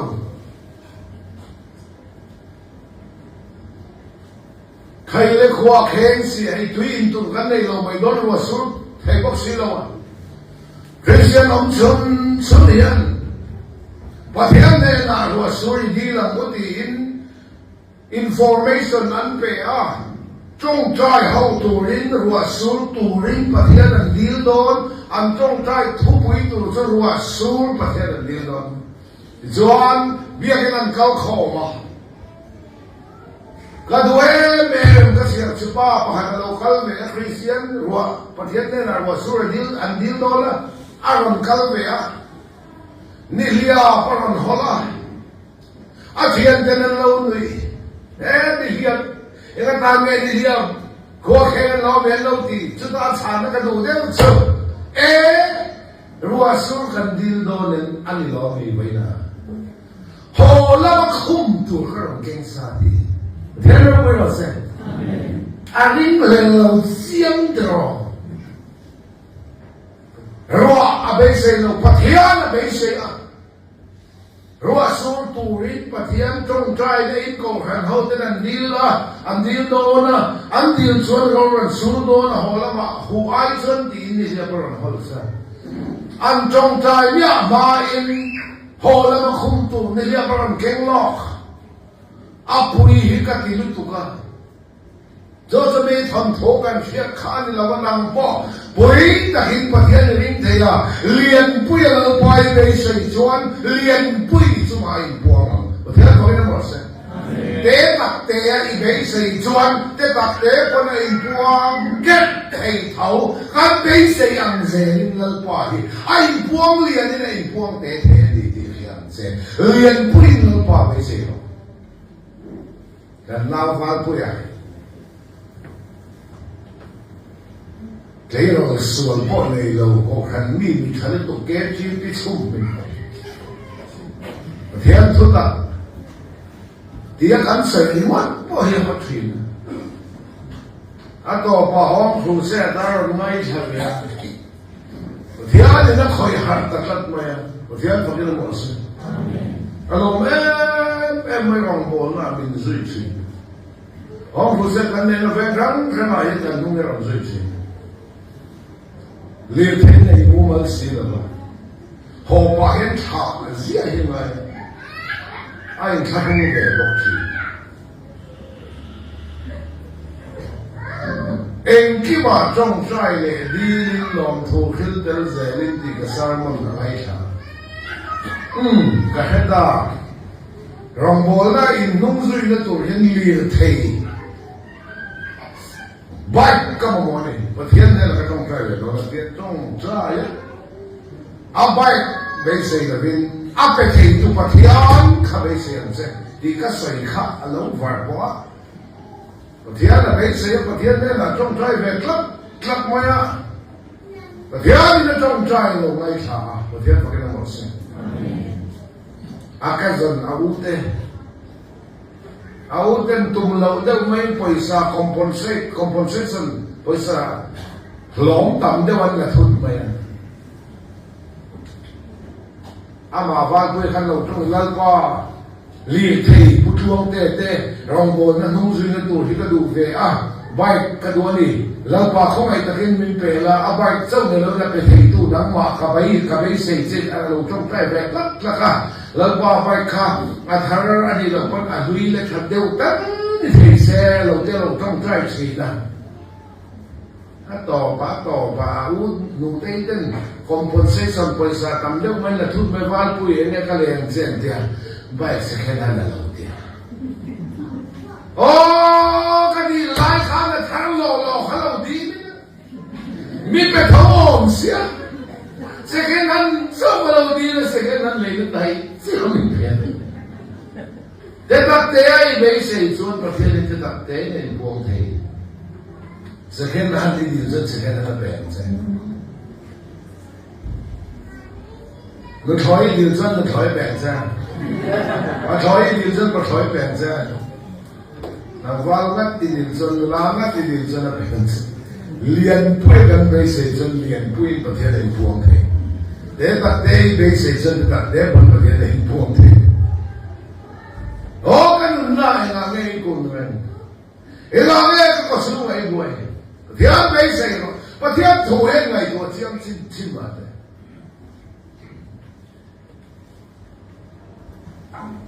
Thei le khua kheng si hei tui in tur kan nei lo mai dawn rua sur thei bawk si lo a. Kristian awm chhun chhun hian Pathian hnenah rua sur i dil ang u tiin information an pe a, tawngtai ho turin rua sur turin Pathian an dil dawn, an tawngtai thupui tur chu rua sur Pathian an dil dawn. Tichuan biakin an kal khawm a. Ka duh em em, ka chhiar chu pa pakhat a lo kal ve a, Kristian ruah Pathian hnenah ruah sur a dil an dil dawn a, a rawn kal ve a, nihliap a rawn hawlh a, a thianten an lo nuih, he nihliap eng atan nge nihliap khua kheng an lo ve an lo ti, chutah a chhanna ka duh deuh chu e ruah sur kan dil dawn em a ni lo mi vawiin a. Haw lama khum tur ka rawn keng sa ti Pathian ropui rawh se. A ring hlel lo chiang tiraw. Ruah a beisei lo, Pathian a beisei a. Ruah sur turin Pathian tawngtaina in kohhran ho ten an dil a, an dil dawn a, an dil chuan ro rawn sur dawn a haw lamah huh ai chuan tiin nihliap a rawn hawl sa. An tawngtai miah hmain Haw lama khum tur ni hian a rawn keng lawk. A pui hi ka ti lutuk a. Chu chu mi thawnthu kan hriat kha a ni lo a, nang pawh pui takin Pathian i ring thei a, Lianpui a Lalpa i beisei chuan Lianpui chungah a inpuang ang. Pathian thawin a mawlh se. Te tak te a i beisei chuan te tak te pawn a inpuang kep thei tho. Kan beisei ang zelin Lalpa hi a inpuang lianin a inpuang te thei a ni tih hria ang che. Lianpuiin Lalpa beisei lo. Kan nau Valpuia tleirawl sual pawh nei lo Kohhran mi mi tha lutuk KGP chhum min hmu. Pathian thutak tia kan sawi ringawt pawh hi a hawt thin. A tawpah hawng thu se a dar rawn ngaithla ve a. Pathianin a khawih harh ta tlat mai a, Pathian fakin a mawlh se. A lawm em em mai rawngbawlna ah min zui thin. Hawng thu se kan nena veng hrang hrangah hian kan hnung hi rawn zui thin. Lirthei nei mumal si lo va, haw pah hian thlah ziah hi ngai a inthlahrung ve bawk thin. Engkimah tawngtai leh dilin lawmthu hril tel zelin tih ka sermon a ngaithla. Umm, ka hre ta. Rawngbawlna inhnung zuina tur hian lirthei, bike, ka mamawh a ni. Pathian hnenah ka tawngtai leh dawn a tia tawngtai a. A bike beisei lovin a pe theitu Pathian kha beisei ang che tih ka sawi kha a lo var pawh a. Pathian a beisei a, Pathian hnenah tawngtai ve tlat tlat mai a. Pathianin a tawngtai lo ngaithla a, Pathian fakin a mawlh se. A cousin a ute. A u ten tum loh deuh maiin pawisa compensate, compensation, pawisa hlawm tam deuh an la thut mai a. Amah Valpuia khan lo tawng Lalpa lirthei pu Tluangte te rawngbawlna hnung zuina tur hi ka duh ve a, bike ka duh a ni. Lalpa khawngaih takin min pe la, a bike chauh ni loin a pe theitu nangmah ka bei ka beisei che a lo tawngtai ve tlak tlak a. Lalpa bike kha a thar a nih loh pawn a hlui le that deuh tan ni thei se lo te lo tawngtai thin a. A tawp a tawp a, a u hnutei ten compensation pawisa tam deuh mai la thut mai Valpui enge ka leng che an tia, bike second hand a lo tia. Aw ka dil lai khan a thar lawh lawh kha lo dil in a mi pe tho awm sia, second hand chauh a lo dil a second hand lei na daih chiah min pe a ni. Te tak te a i beisei chuan Pathian hi te tak te in a inpuang thei. Second hand i dil chuan second hand a pe ang che. Nuthlawi i dil chuan nuthlawi a pe ang che. Pathlawi i dil chuan pathlawi a pe ang che. Tlangval ngat i dil chuan nula ngat i dil chuan a pe ang che. Lianpui kan beisei chuan lianpuiin Pathian a inpuang thei. Te tak te i beisei chuan te tak te pawn Pathian a inpuang thei. Aw ka nunna engah nge i kun reng? Engah nge ka kawchhungah i buai? Pathian beisei rawh. Pathian thu hian ngaihtuah chiang chin chin mah teh.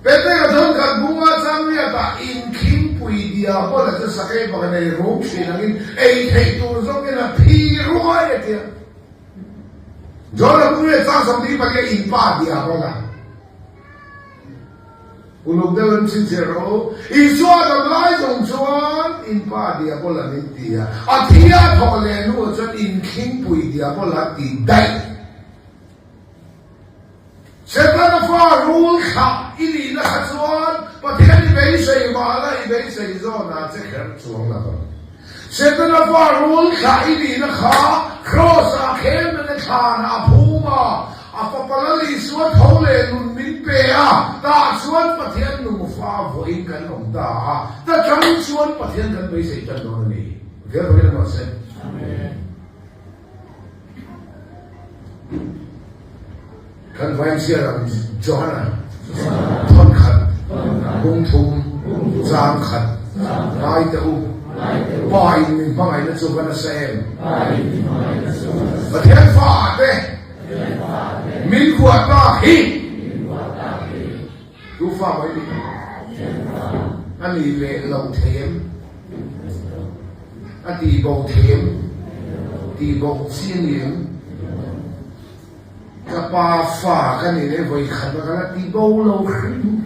Petera thawnkhat bunga changriatah inkhingpui diabola chu sakei baka nei rum thin angin ei theih tur zawngin a phi ruai a tia. John-a bungriat chang 24 a inpa diabola. Uluk deuh in chhinchhiah rawh u. Isua dam lai zawng chuan inpa diabola min ti a, a thi a thawh leh hnuah chuan inkhingpui diabola ti daih. Setana fa rul thlah i nihna kha chuan Pathian i beisei mahla i beisei zawnah che kher chuang lo ang. Setana fa rul thlah i nihna kha Kraws-ah khelmene thlanah a phum a, a fapa Lal Isua tho leh nun min pe a, tah chuan Pathian nungfa vawiin kan awm ta a, ta tang chuan Pathian kan beisei tan dawn a ni. Pathian vawiin a mah se. Amen. Kan vain siar ang Johana thawn khat, bung thum, chang khat, ngai teh u, Pa in min hmangaihna chu va nasa em? Pathian fa te min huat tak hi tu fa mai ni? A ni leh lo thei em? A tih bo thei em? Tih bo chi a ni em? Ka pa fa ka nih leh vawi khat a ka la ti bo lo hrim.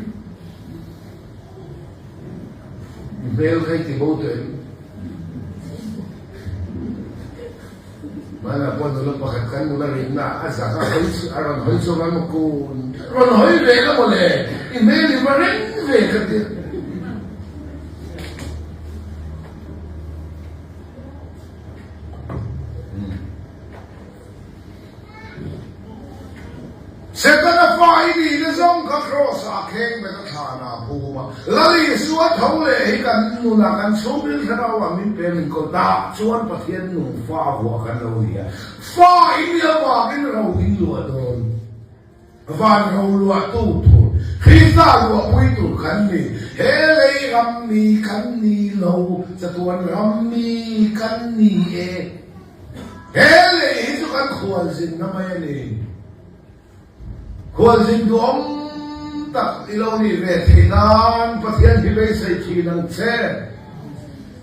Hmel kha i ti bo tawh em? Hmanah pawh nula pakhat kan nula rinna a zak a hawi a rawn hawi chhuak a maw kun rawn hawi ve la mawle i hmel i va reng ve ka ti a. Setana fa i nih na zawng kha Kraws ah kheng bet a thlan ah phum a, Lal Isua tho leh hi kan nun ah kan chhungril thlarau ah min pe min ko dah chuan Pathian nung fa vuah kan lo ni a, fa in nih avangin ro in luah dawn. Van ro luah tu tur, Krista luahpui tur kan ni. He lei ram mi kan ni lo, chatuan ram mi kan ni e. He lei hi chu kan khualzinna mai a ni. Khualzin duhawm tak i lo nih ve theih nan Pathian hi beisei thin ang che.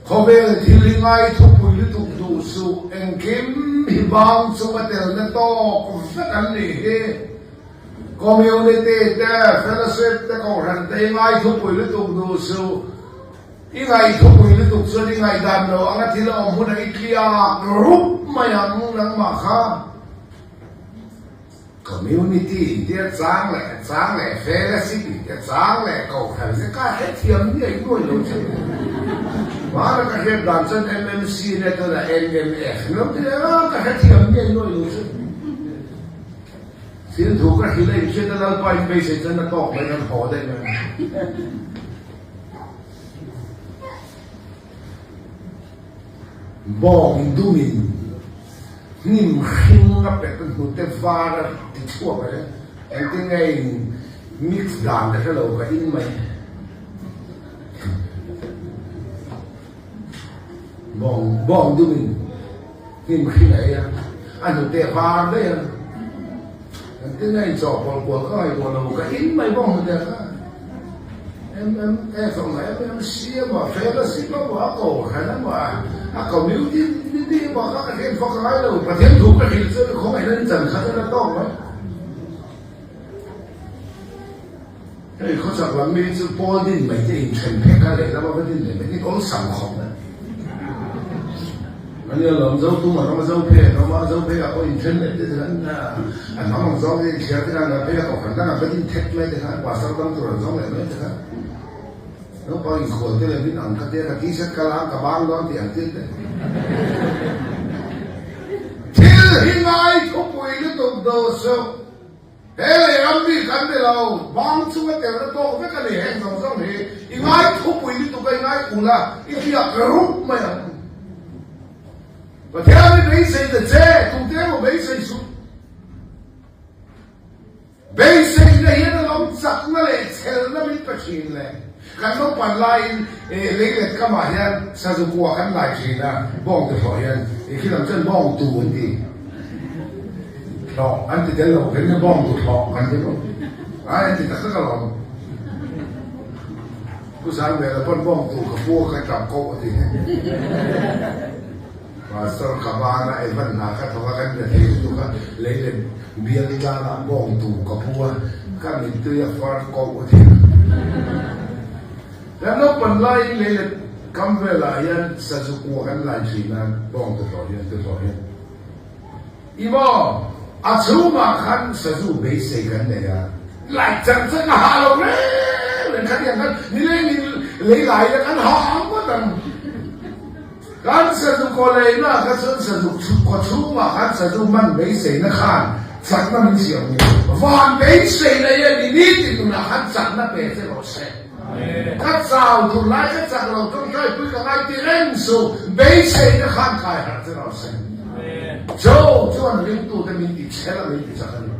Khawvel thil hi ngai thupui lutuk duh suh, engkim hi bang chunga telna tawk vek an nih hi. Community te, fellowship te, kohhran te hi ngai thupui lutuk duh suh. I ngaihthupui lutuk chuan i ngaihdan lo anga thil a awm hunah i tliak rup mai ang nangmah kha. Community intia chang leh chang leh fellowship intia chang leh kohhran te ka hrethiam nuai nuai lo che. Hmana ka hriat dan chuan MMC nge tunah MMF lo ti leh a ka hrethiam nuai nuai lo che. Thil thu ka hrilh a inhriat a Lalpa in beisei chuan a tawk mai kan haw daih mai. Bawng dumin hnim hring a pet a hnute var a ti chhuak a engtin nge in mix dan ka hre lo ka in mai. Bawng bawng dumin hnim hring a ei a, a hnute var daih a engtin nge in chawhpawlh kual ka ngaihtuah lo ka in mai bawng hnute kha. MMF ang MMC emaw fellowship emaw a kohhran emaw a community emaw kha ka hriat vak ngai lo Pathian thu ka hrilh chuan khawngaih in chan khat a la tawk mai. Hei khawchhak lam mi chu pawl din mai te inthen phek a lehlam a va din leh mai te awlsam khawp mai. Ania lawm zo tum a ram a zo phei an awm a, zo phei ah pawh inthen leh te khan a hnam ang zawng te inthiar te khan a phei a kohhran dang an va din thet mai te khan pastor dang tur an zawng leh mai te khan naupang inkhual te leh min ang kha te ka t-shirt ka la ang ka bang dawn tih ang thil te thil hi ngai thupui lutuk daw suh. He lei ram mi kan ni lo, bang chunga telna tawk vek a ni heng zawng zawng hi. I ngai thupui lutuk a, i ngai ul a, i hriak rup mai ang. Pathian i beisei ta che, tute emaw beisei suh. Beiseina hian a lo chakna leh chhelna min pe thin le. Kan naupan laiin leilet kamah hian sazu kua kan lai thin a, bawng te hlawh hian, khi lam chuan bawng tu an ti. Hlawh an ti tel lo khin bawng tu hlawh kan ti lo. Ai an ti tak tak alawm. Pu Sangvela pawn bawng tu ka pu ka tap koh a ti. Pastor ka bana Evan hna ka thawk a kan be thei lutuk a lei leh bial tlang ah bawng tu ka pu a ka mittui a far koh a ti. Kan naupan laiin lei leh kam velah hian sazu kua kan lai thin a bawng tu hlawh hian tu hlawh hian. I maw? A chhungah khan sazu beisei kan nei a, light chang chang a ha lo reng reng khatiang khan nilengin lei lai ila kan ha ang ngawt ang. Kan sazu kaw leina kha chuan sazu kaw chhungah khan sazu man beiseina khan chakna min siam ni. Van beisei nei a ni nitin nunah khan chakna pe che rawh se. Ka chau tur lai ka chak lo tawngtai pui ka ngai ti reng su beiseina khan kai harh che rawh se. Cho chuan ringtute min ti chhel a min ti chak a ni.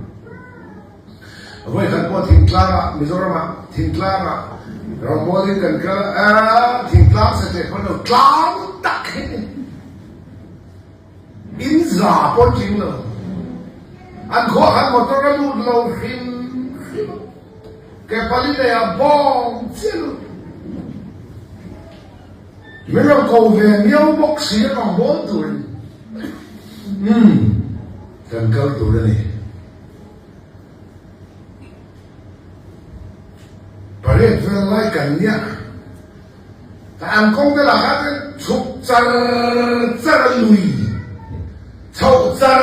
Vawikhat pawh thingtlangah Mizoramah thingtlangah rawngbawlin kan kal a, thingtlang satliah pawn lo tlang tak hi ni. In za pawn tling lo. An khuah khan motor a lut lo hrim hrim a. Ke pali nei ah bawng chiah lut. Min rawn ko ve miau bawk si a rawn bawl turin umm kan kal tur a ni. Pariat vel lai kan nia ka an kawng te lah kha chuan chhuk char char a lui chhoh char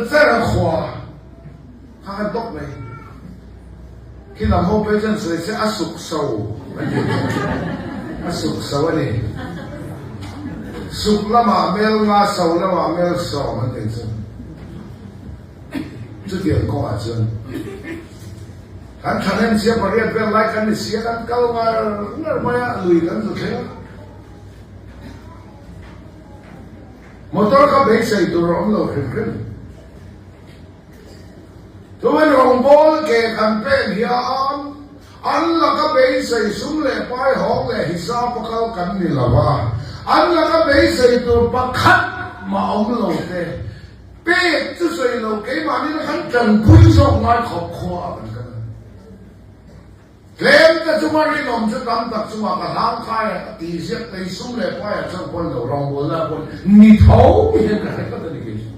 char a khua kha kan tawk mai. Khi lam ho phei chuan sawi se a suk so a ti. A suk so a ni. Suk lamah mel nga so lamah mel sawm an tih chu. Chutiang kawngah chuan kan thahnem sia pariat vel lai kan ni sia kan kal ngar ngar mai a lui kan zu thleng a. Motor kha beisei tur a awm lo hrim hrim. Chuan rawngbawl ke kan pek hian an laka beisei sum leh pai hawng leh hisap a kal kan ni lo a, an laka beisei tur pakhat mah awm lo te pek chu sawi lo keimahni na khan tanpui zawk ngai khawp khua a kan kal a ni. Tlem te chunga rinawm chu tam tak chungah ka hlang khai a ka ti ziak tei sum leh pai ah chuan pawn lo rawngbawl lai pawn ni tho hian ka hre tlat a ni kei chu.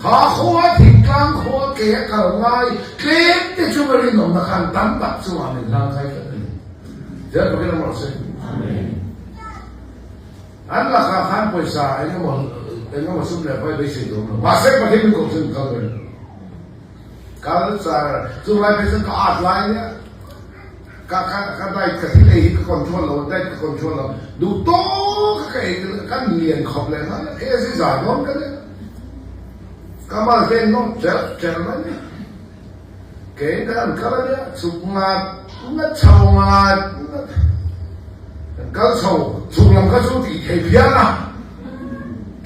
Kha khua thingtlang khua ke a kal ngai tlem te chunga rinawmna khan tam tak chungah min hlang khai tlat a ni. Zel takin a mawlh se. An lakah khan pawisa engemaw engemaw sum leh pai beisei tur awm lo. Mahse Pathian min kohhran kal reng. Kal char, chu lai phei chuan ka at lai nia, ka ka ka diet ka thil ei hi ka control lo, diet ka control lo, duh tawk ka ei ka lian khawp leh nghal a, kei a zi zai dawn ka nia, ka mal te an nawm ṭelh ṭelh mai nia, kei ka han kal a nia, chhuk ngat ngat chho ngat ngat, kan kal chho, chhuk lam kha chu tih thei phian a.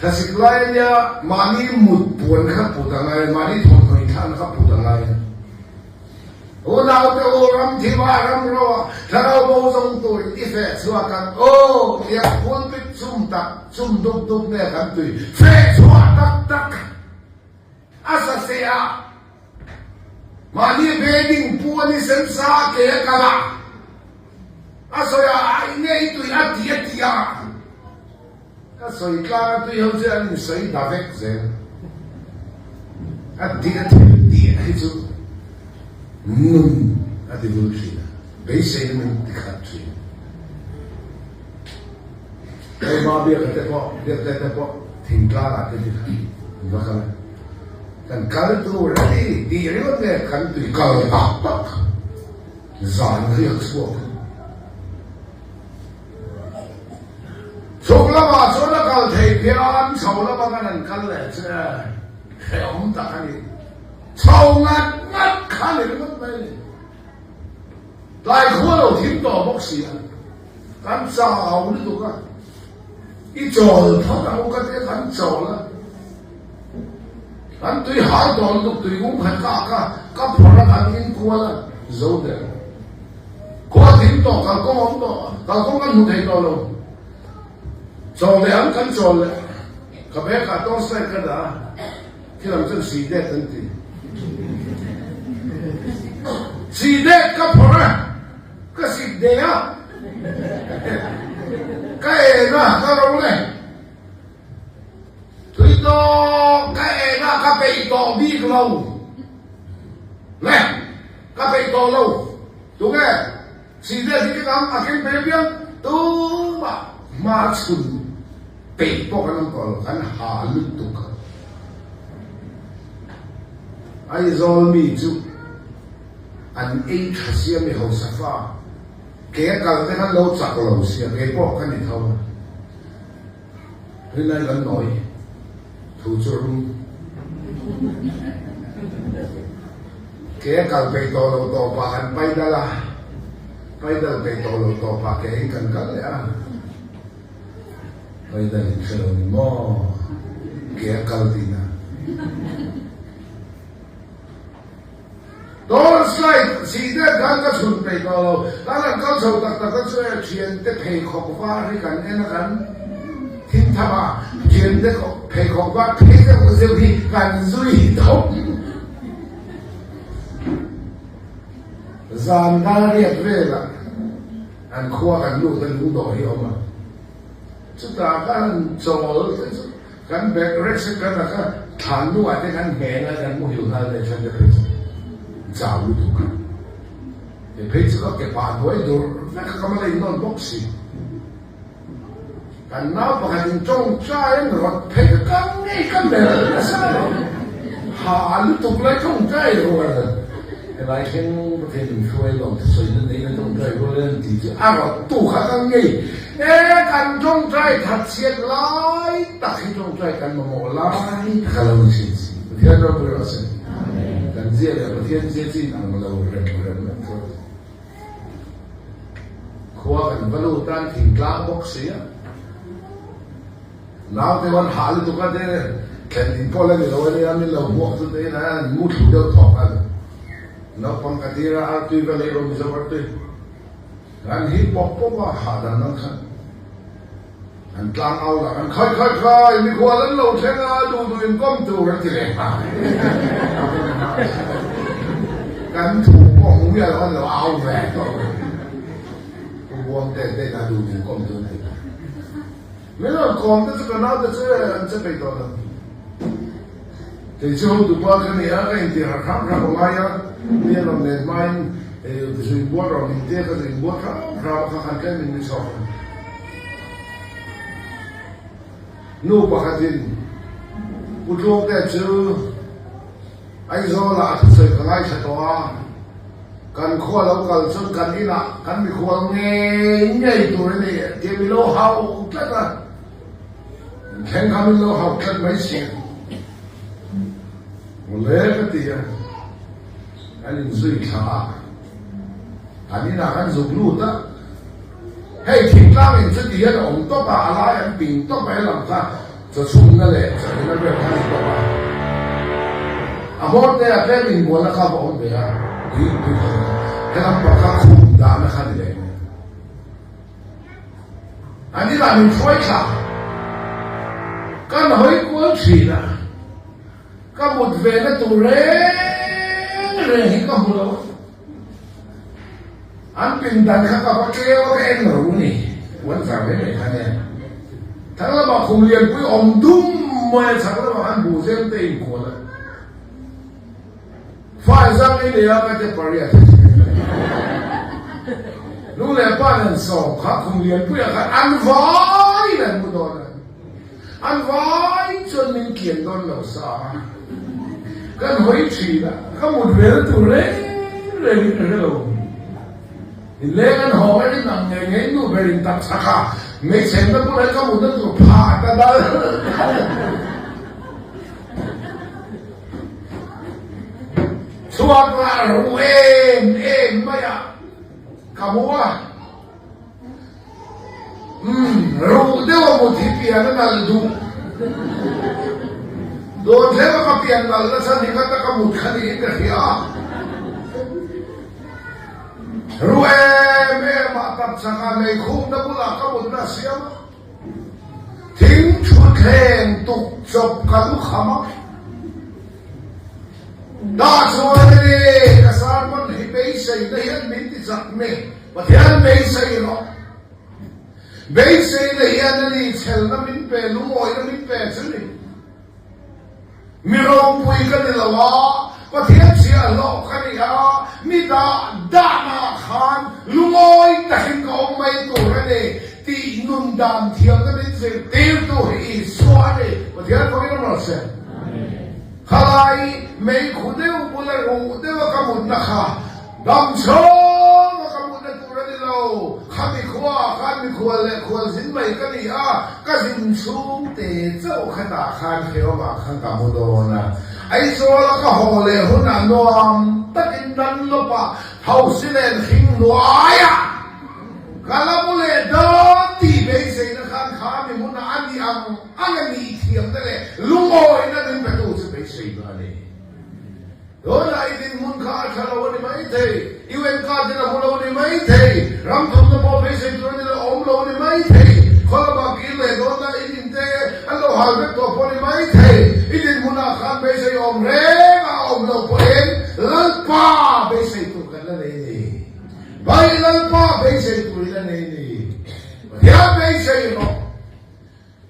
Thlasik lai a nia, mahni mut puan kha put a ngai a, mahni thawmhnaw inthlakna kha put a ngai a. Unaute u, ram thima, ram roa, thlarau bo zawng tuin i feh chhuak ang aw tia pulpit chum tak, chum dup dup nge kan tui feh chhuah tak tak a sa se a. Mahni bedding pu a ni sen sa ke a kal a, a sawi a, a eng nge i tui a ti a ti a. Ka sawi tlang a tui ho chu an insawi da vek zel. A tih a thil tih hi chu nun a ti vul thin a, beiseina min ti khat thin. Keimah biaka te pawh, biakte te pawh thingtlang ah te ti khat an va kal a. Kan kal tur a ni tih ringawt nge kan tui kal tak tak zan riak chhuak. Chhuk lamah chuan a kal thei phian, chho lama kan han kal leh che hrehawm tak a ni. Chho ngat ngat kha ni ringawt mai a ni. Tlai khua lo thim tawh bawk si a, kan chau lutuk a, i chawl phawt ang u ka tia kan chawl a, kan tui hal tawh lutuk tui kung khat ka ak a, ka phawrh a kan inkual a, zo der. Khua thim tawh kalkawng awm tawh, kalkawng kan hmu thei tawh lo. Chawl leh ang kan chawl leh ka bag ah torch light ka dah a, khi lam chuan si det an ti. Si det ka phawrh a, ka sik de a, ka en a, ka ro le. Tui tawh ka en a, ka peih tawh bik lo. Le. Ka peih tawh lo. Tunge? Sihte hi keng ang a keng ve piang tumah hma chhun peih pawh kan awm tawh lo, kan ha lutuk a. Aizawl mi chu an ei tha sia mi hausa fa ke a kal te khan lo chak lo sia kei pawh ka ni tho a. Rinai kan nawi thu chu rum. Ke a kal peih tawh lo tawpah kan paidal a, paidal peih tawh lo tawpah ke in kan kal leh a. Paidal in hre lo ni maw? Ke a kal tihna. Torch light sih deuh khan ka chhun peih tawh lo. Kan han kal chho tak tak a chu e thiante pheikhawk var hi kan en a kan thim tham a, thiante pheikhawk var phei deuh zeuh hi kan zui tawp. Zan dar riat velah an khua kan lut a lungdawh hi a awm a, chutah khan chawl te chu kan bag rek sek kan ak a, thlan hnuah te kan hmel a kan muhil nghal leh than te phei chu chau lutuk a, he phei chu ka ke pah hnuai dur vek a ka ma la innawn bawk si. Kan nau pakhat in tawngtai an rawt phei ka kal ngei ka melh nasa lo. Ha lutuk lai tawngtai rual helai thleng Pathian in hruai lawm thusawi na nei na tawngtai rual an ti chu a rawt tu kha ka ngei e kan tawngtai that chhiat lai tak hi tawngtai kan mamawh lai tak a lo ni thin si Pathian ropui rawh se kan zia leh Pathian zia chin ang lo rem rem vek tho. Khua kan va lut a, an thingtlang bawk si a. Naute ho an hah lutuk a, te thlen in pawh la ni lo a nia, min lo hmuak chu te in an mu thlu deuh thawk a ni. Naupang ka tir a, artui va lei rawh Mizo artui. An hip pawp pawp a, hahdam nan khan an tlang au lah an khai khai khai, mikhual an lo thleng a, duh duh in kawm tur an ti leh nghal. Kan thu pawh hmu miah lo an lo au ve tawh mai. Pu Buang te te kha duh duh in kawm tur an ti. Min rawn kawm te chu ka naute chu an che peih tawh lo. Kei chu hotu pa ka ni a, ka intir harh hram hram a ngai a, mi an rawn let hmain zui buat rawn intir ka zui buat hram hram a kha khan tlem in mi chhuak a. Nu pakhatin Pu Tluangte chu Aizawlah a thusawi ka ngaithla tawh a, kan khua lo kal chuan kan inah kan mikhual ngei ngei tur a ni tih mi lo hau tlat a. Thleng kha min lo hau tlat mai si a. Mawle ka ti a, kan inzui thla a, kan inah kan zuk lut a, hei thingtlang in chuti hian a awm tawp a, a lai an ping tawp a helam kha. Chawchhumna leh chawhina vel kha a ni tawp a. A hmawr te ah tlem inbualna kha va awm ve a, tui tui kha ni. Helam pang kha khum dahna kha ni leh mai. An inah min hruai thla. Kan hawi kual thin a, ka mut ve na tur reng reng hi ka hmu lo a. An pindan kha ka va keu a ka en ro ni, puan zar mai mai kha nia. Thang lamah khum lianpui awm dum mai a chhak lamah khan buh zem te inkual a. Fa zang i nei a ka te pariat. Nu leh pa nen sawm kha khum lianpuiah khan an vaiin an mu dawn a. An vai chuan min kian dawn lo sa a, kan hawi thin a, ka mut vel tur reng rengin ka hre lo. Inleng an haw mai in ang ngei ngei nu ber in tak chak a, hmeichhenna bulah ka mutna tur phah ta dal. Chhuak lah ru em em mai a, ka mu a. Umm, ruh deuh a mut hi pian a nalh duh. Dawn hleuh a ka pian nalh na chhan hi ka taka mut kha niin ka hria a. Ruh em em ah tap chak a mei khumna bulah ka mutna a siam a. Thing thutthleng tuk chawp ka lu kham a. Tah chuan a ni, ka sermon hi beiseina hian min ti chak mi. Pathian beisei rawh. Beiseina hian a ni chhelna min pe, lungawina min pe chu ni. Mi ropui ka ni lo a, Pathian chhiahhlawh ka ni a, mi dah dahnaah khan lungawi takin ka awm mai tur a ni tih nun dan thiamna min zirtirtu hi Isua a ni. Pathian fakin a rawn se. Khalai meikhu deuh bula ruh deuha ka mutna kha Dam chhung a ka mutna tur a ni lo. Khami khuaah khan mikhual leh khual zin mai ka ni a, ka zin chhung te chauh khatah khan Hrehawmah khan ka mu dawn a. Aizawl a ka haw leh hunah nuam takin Dunlop-ah House len hring hnuaiah ka la mu leh dawn tih beiseina khan kha mi hmunah a ni ang ang a nih thiamna leh lungawina min petu chu beiseina a ni. Tunah i dinhmun kha a tha lo a ni maithei, UN card in a hmu lo a ni maithei, ram thawmna pawh beisei tur a ni lo, a awm lo a ni maithei, khaw lamah kir leh dawnna i dinte an lo hal vek tawh pawh a ni maithei, i dinhmunah khan beisei awm reng a awm lo pawhin Lalpa beisei tur kan la nei a ni. Bai Lalpa beisei tur i la nei a ni. Pathian beisei rawh.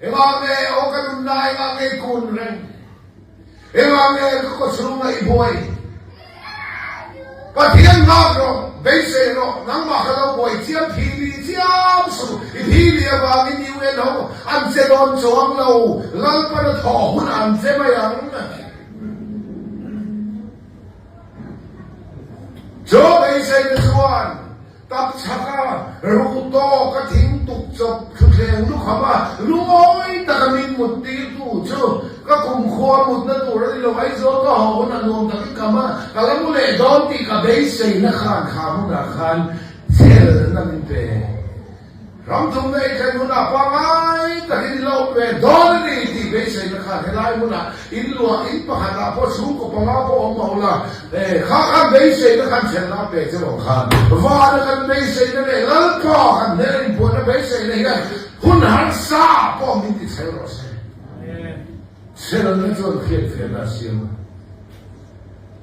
Engah nge aw ka nunna engah nge i kun reng? Engah nge ka kawchhunga i buai? Pathian nghak rawh, beisei rawh, nangmah kha lo buai chiam thi li chiam suh, i thi li avangin UN ho an che dawn chuang lo, Lalpan a thawh hun an che mai ang. Chu beiseina chuan Tap chhaka ruh tawk a thing tuk chawp thuthleng lukham a lungawi taka min mut tirtu chu ka kumkhua mutna tur a ni lo. Aizawl ka haw hun a nuam takin ka hma ka la mu leh dawn tih ka beiseina khan kha hmunah khan chelna min pe. Ram thumna ei thlen hunah pangai takin i lo pe dawn a ni tih beiseina khan helai hmunah in luah in pakhatah pawh chhungkaw panga pawh awm mah ula, kha khan beiseina khan thenna a pe che lo khan vana kan beiseina leh Lalpa kan hmel inpuanna beiseina hian hun harsa pawh min ti chhel rawh se. Chhelna chuan hriatfiahna a siam a,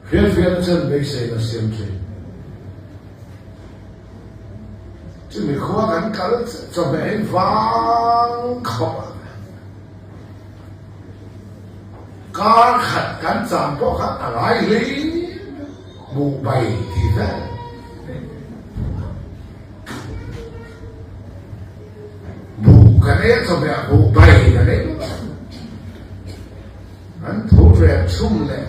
hriatfiahna chuan beiseina a siam thin. Chumi khua kan kal chawhmeh hi vang khawp a, kar khat kan cham pawh kha a ngai hle hmuh bai tih vel. Buh kan ei a chawhmeh ah buh bai kan ei bawk a. An tho rep chhum leh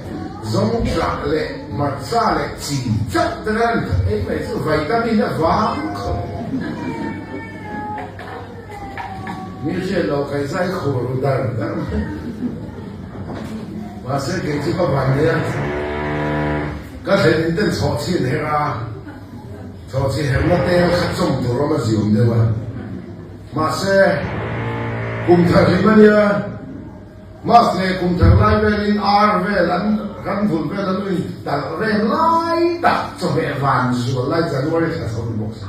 zawng tlah leh marcha leh chi chauh te khan an ei mai chu vitamin a vang khawp. Mi hriat loh kai zai khur ru dar dar mai. Mahse kei chu ka van nei a, ka thlen in ten chhawh chhin her a, chhawh chhin herna tel kha chawm tur awm a ziawm deuh a. Mahse kum thar hlim a nia. Mas leh kum thar lai velin ar vel an ran vul vel an in talh reng lai tak chawhmeh van zual lai January thla chho ni bawk si.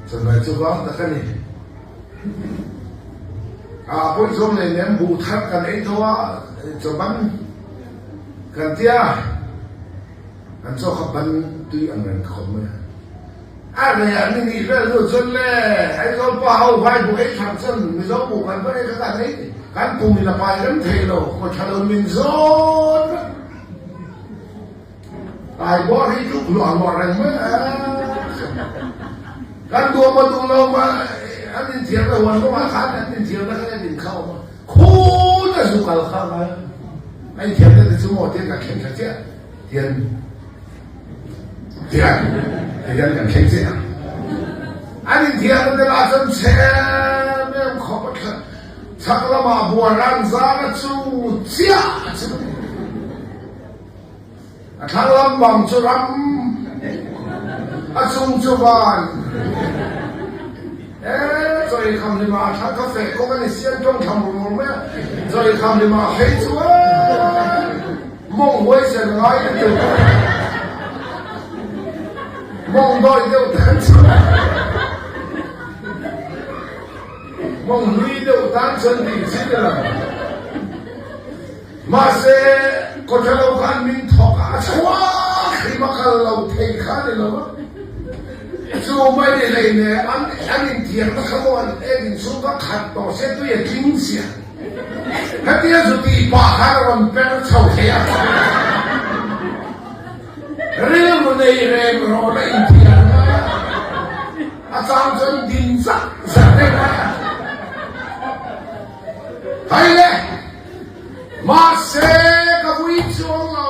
Chawhmeh chu vang tak a ni. A pawi zawng leh lem buh thar kan ei tho a chawban kan tia. An chaw kha ban tui ang reng khawp mai a. A rei ah ni nih vel hnu chuan le Aizawl pa ho vai buh ei thang chuan Mizo buh kan va ei kha kan ei kan pum in a pai rem thei lo khaw tha lo min zawn vek. Tai bawr hi tluk hluah hluah reng mai a. Kan duah maw duh lo ma an inthiam na huan kawngah khan an inthiam na kha en in kha awm a. Khut a zu kal kha ngai a. A inthiam na te chu maw tiang kan thleng tha chiah. Tian tian tian kan thleng chiah ang. An inthiam na te lah chuan chhem em khawp a thla chhak lamah buan an zar a chu chiah chu a thlang lam bang chu ram a chung chu van e chawi kham hlima a thlang kha feh kawng a ni siam tawng thla mur mur mai a chawi kham hlima a phei chuan Mawng huaisen ngai a deuh Mawng dawi deuh tan chuan Mawng hlui deuh tan chuan tih chi ni lo. Mahse, kawtha lo khan min thawk a, a chhuak hrim a kal lo thei kha ni lo a. Chu mai ni hlei nen an an inthiamna kha maw an ek inchhung kha khat tawh se tui a tling chiah. Hetia zu tih pah khan a rawn per chho thei a, rilru nei reng rawn a inthiar mai a, a chang chuan din zak zak reng mai a. Hai le, mahse ka vui chuang lo.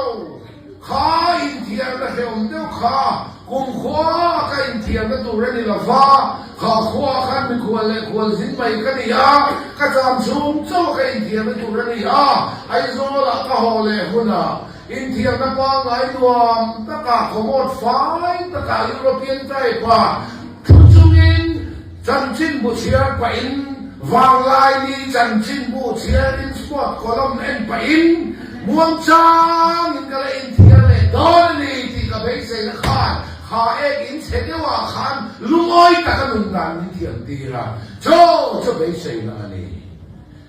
Kha inthiarna hrehawm deuh kha kumkhua ka inthiarna tur a ni lo va, kha khua khan mikhual leh khualzin mai ka ni a, ka cham chhung chauh ka inthiarna tur a ni a, Aizawlah ka haw leh hunah inthiarna pangngai nuam takah commode fai takah European type-a thu chungin chanchinbu chhiar pahin Vanglaini chanchinbu chhiarin sport column en pahin muangchangin ka la inthiar leh dawn a ni tih ka beiseina khan kha ek in chhe deuhah khan lungawi taka nun dan min thiam tir a, chaw chu beiseina a ni.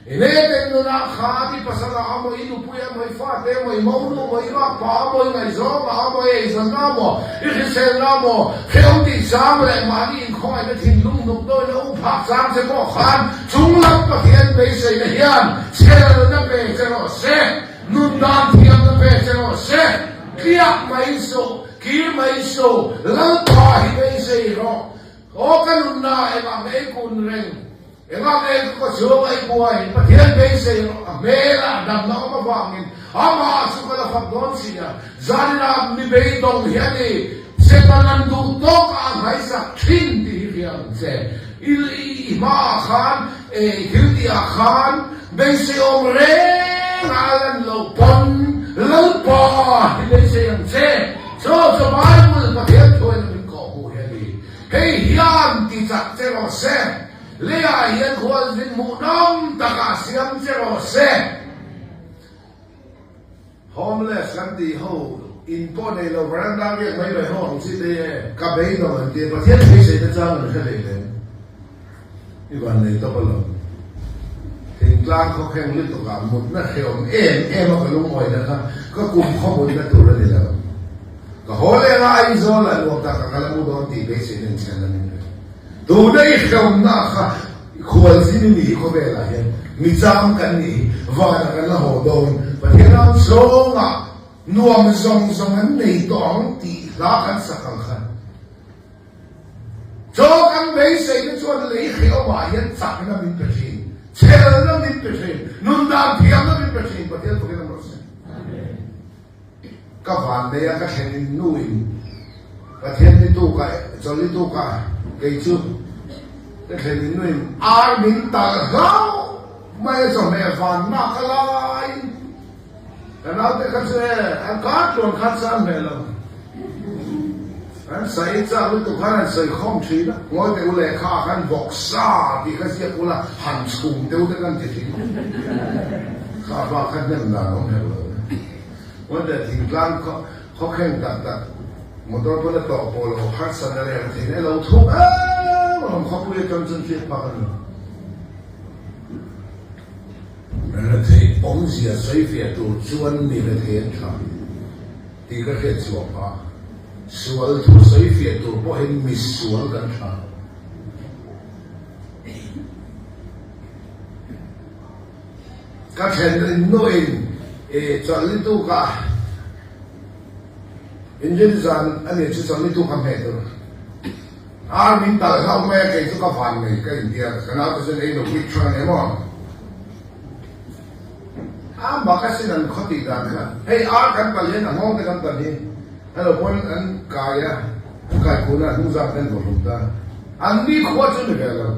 I neten nunah khan i pasal ah amaw, i nupui amaw, i fate amaw, i monu amaw, i makpa amaw, i ngaihzawng ah amaw, i eizawnna amaw, i hriselna amaw, hrehawm tih chang leh mahni inkhawngaihna thinlung nuk dawina u phak chang che pawh khan chunglam Pathian beiseina hian chhelna pe che rawh se, nun dan thiamna pe che rawh se, tliak mai suh, kir mai suh, Lalpa hi beisei rawh. Aw ka nunna engah nge i kun reng? Engah nge ka kawchhung a i buai? Pathian beisei rawh, a hmelah damna awm avangin amah chu ka la fak dawn si a. Zaninah mi beidawng hi a ni, Satan an duh tawk a a hmaisak thin tih hi hria ang che. I i hmaah khan, i thil tihah khan beisei awm reng a a lan loh pawn Lalpa hi beisei ang che. Chu chu Bible Pathian thuaina min kawhhmuh hi a ni. Hei hian ti chak che rawh se, leiah hian khualzin hmuhnawm takah siam che rawh se. Homeless kan tih ho, in pawh nei lo veranda riak mai mai ho ang chi te e, ka beidawng an ti a, Pathian beisei te chang an hre hlei lem. I van nei tawp alawm. Thingtlang khawkheng lutukah mutna hrehawm em em a ka lungawina kha ka kum khaw mutna tur a ni lo. Ka haw leng a Aizawl ah nuam tak a ka la mu dawn tih beiseina in chhan a min pe. Tuna i hrehawmna kha khualzin i ni hi khawvelah hian mi chang kan nih hi vanah kan la haw dawn Pathian ram chhungah nuam zawng zawng an nei tawh ang tih hla kan sak ang khan Chaw kan beiseina chuan lei hrehawmah hian chakna min pe thin, chhelna min pe thin, nun dan thiamna min pe thin, Pathian fakin a rawh se. Ka van nei a ka thlen in nu in Pathian ni tuk ah chawlh ni tuk ah kei chu ka thlen in nu in ar min talh hlauh mai a chawhmeh van nak a lai in ka naute kha chu e an kar tluan khan san hmel lo. An sawi chak lutuk khan an sawi khawm thin a, ngawi teh u lehkha ah khan vawksa tih kha ziak ula han chhum deuh te kan ti thin. Kha bak kha hnem dan awm herh lo. Ngawi teh thingtlang khawkheng tak tak motor pawn a tawh pawh lo harsat a rel thei na lo thuk em awm khawpui atang chuan hriat phak a ni lo. Rethei awmzia sawifiah tur chuan mi rethei an tha tih ka hriat chhuah phah. Sual thu sawifiah tur pawhin mi sual kan tha. Ka then in nuin i chawlhni tuk a engine zan a nih chu chawlhni tuk a hmeh tur. Ar min talh hlauh mai a kei chu ka van nei ka intia ka naute chuan ei lo bik tha ania maw. A mak a sin an khaw tih dan kha. Hei ar kan palh hian a nghawng te kan palh hi a lo pawn an kai a, an kai kun a hnung zang te an vawhlum ta. An ni khua chu ni ve lo.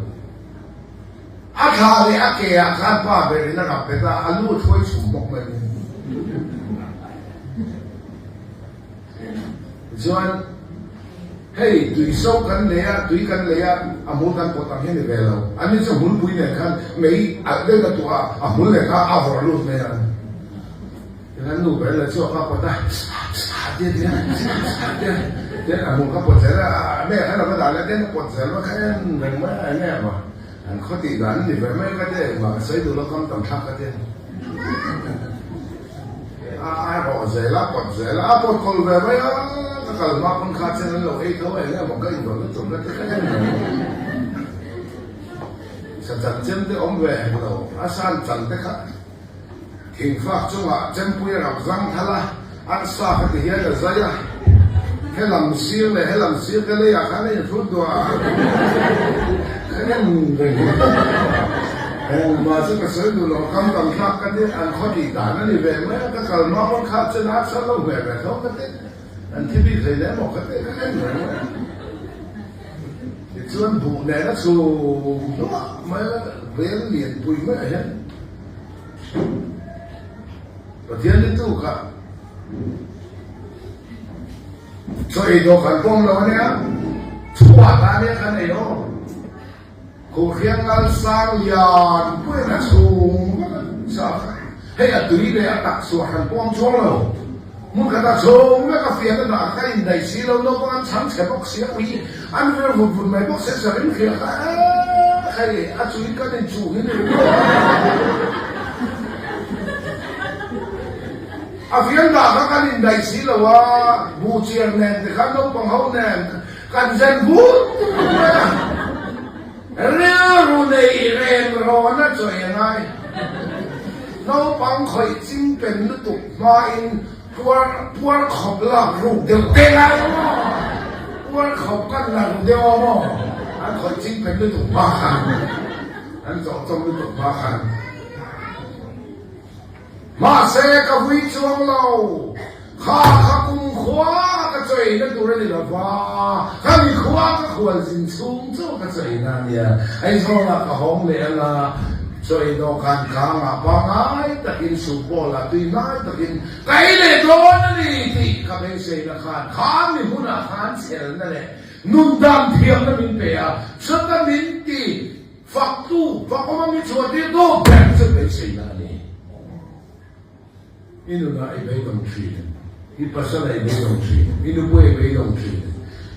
A thla leh a ke ah khan pa ber in a rap bet a, a lu a thuai chhum bawk mai ni. Tichuan hei tui so kan nei a, tui kan lei a, a hmul kan pawt ang hi a ni ve lo. An ni chu hmulpui nen khan mei alh deuh na tuah a, a hmul nen kha a vawrh lut mai a. Tichuan nu ber la chu a ka pawt a, tia tia tia tia a hmul ka pawt zel a, a meh khan a va dah leh tia a pawt zel mai kha en reng mai a, enge a va an khaw tih dan a ni ve mai ka tia engmah ka sawi duh lo kam tam thlak ka tia. A rawh zel a, pawt zel a, a pawt kawl ve mai a, ka kal hma pawn kha chen an lo ei tho a, enge maw ka inrawlh lutuk na te ka en reng a. Sa chan chem te awm ve hek lo, a san chan te kha thingfak chungah chempui a rak zang thal a, an sa kha ti hian a zai a, helam sir leh helam sir te leiah khan a inhrut duah a, ka en reng a. Engmah chu ka sawi duh lo, kam tam thlak ka ti, an khaw tih dan a ni ve mai a, ka kal hma pawn kha chen a chhan lo hmeh ve tho ka ti, an thi bik hlei leh maw ka ti, ka en reng mai a. Tichuan buh nen a chhum hnuah mai a, rel lianpui maiah hian Pathian ni tu kha chaw ei dawh kan pawm lo a nia, chhuat ah nia kan ei aw. Khuhhriang ngal sang lian puiin a chhung vek a sa kha. Hei a tui leh a tak chhuah hran pawm chuang lo. Hmun khat a chhung vek a fian a dah kha indaih si lo, naupang an chhang chhe bawk si a, ui an vir vut vut mai bawk si a, sarin hria kha eeh hei a chui kan inchuh hi ni ringawt a. A fian dah kha kan indaih si lo a, buh chiar nen te khan naupang ho nen Kan zen vut vut mai a, rilru nei ren rawn a chawi a ngai. Naupang khawih ching pen lutuk hmain puar puar khawp lak ruk deuh te ngai a maw? Puar khawp kan la ru deuh a maw? An khawih ching pen lutuk hma khan, an chawh chawm lutuk hma khan. Mahse ka vui chuang lo. Kha kha kum khua ka chawi na tur a ni lo va, ka mi khua ka khual zin chhung chu ka chawi na a nia. Aizawlah ka hawng leh ang a, chawi dawhkan kangah pangai takin suhbawlah tui hnai takin ka ei leh dawn a ni tih ka beiseina khan kha mi hmunah khan chhelna leh nun dan thiamna min pe a, chuta min ti faktu, fakawma mi chhuahtirtu ber chu beiseina a ni. I nunah i beidawng thin, i pasal ah i beidawng thin, i nupui ah i beidawng thin,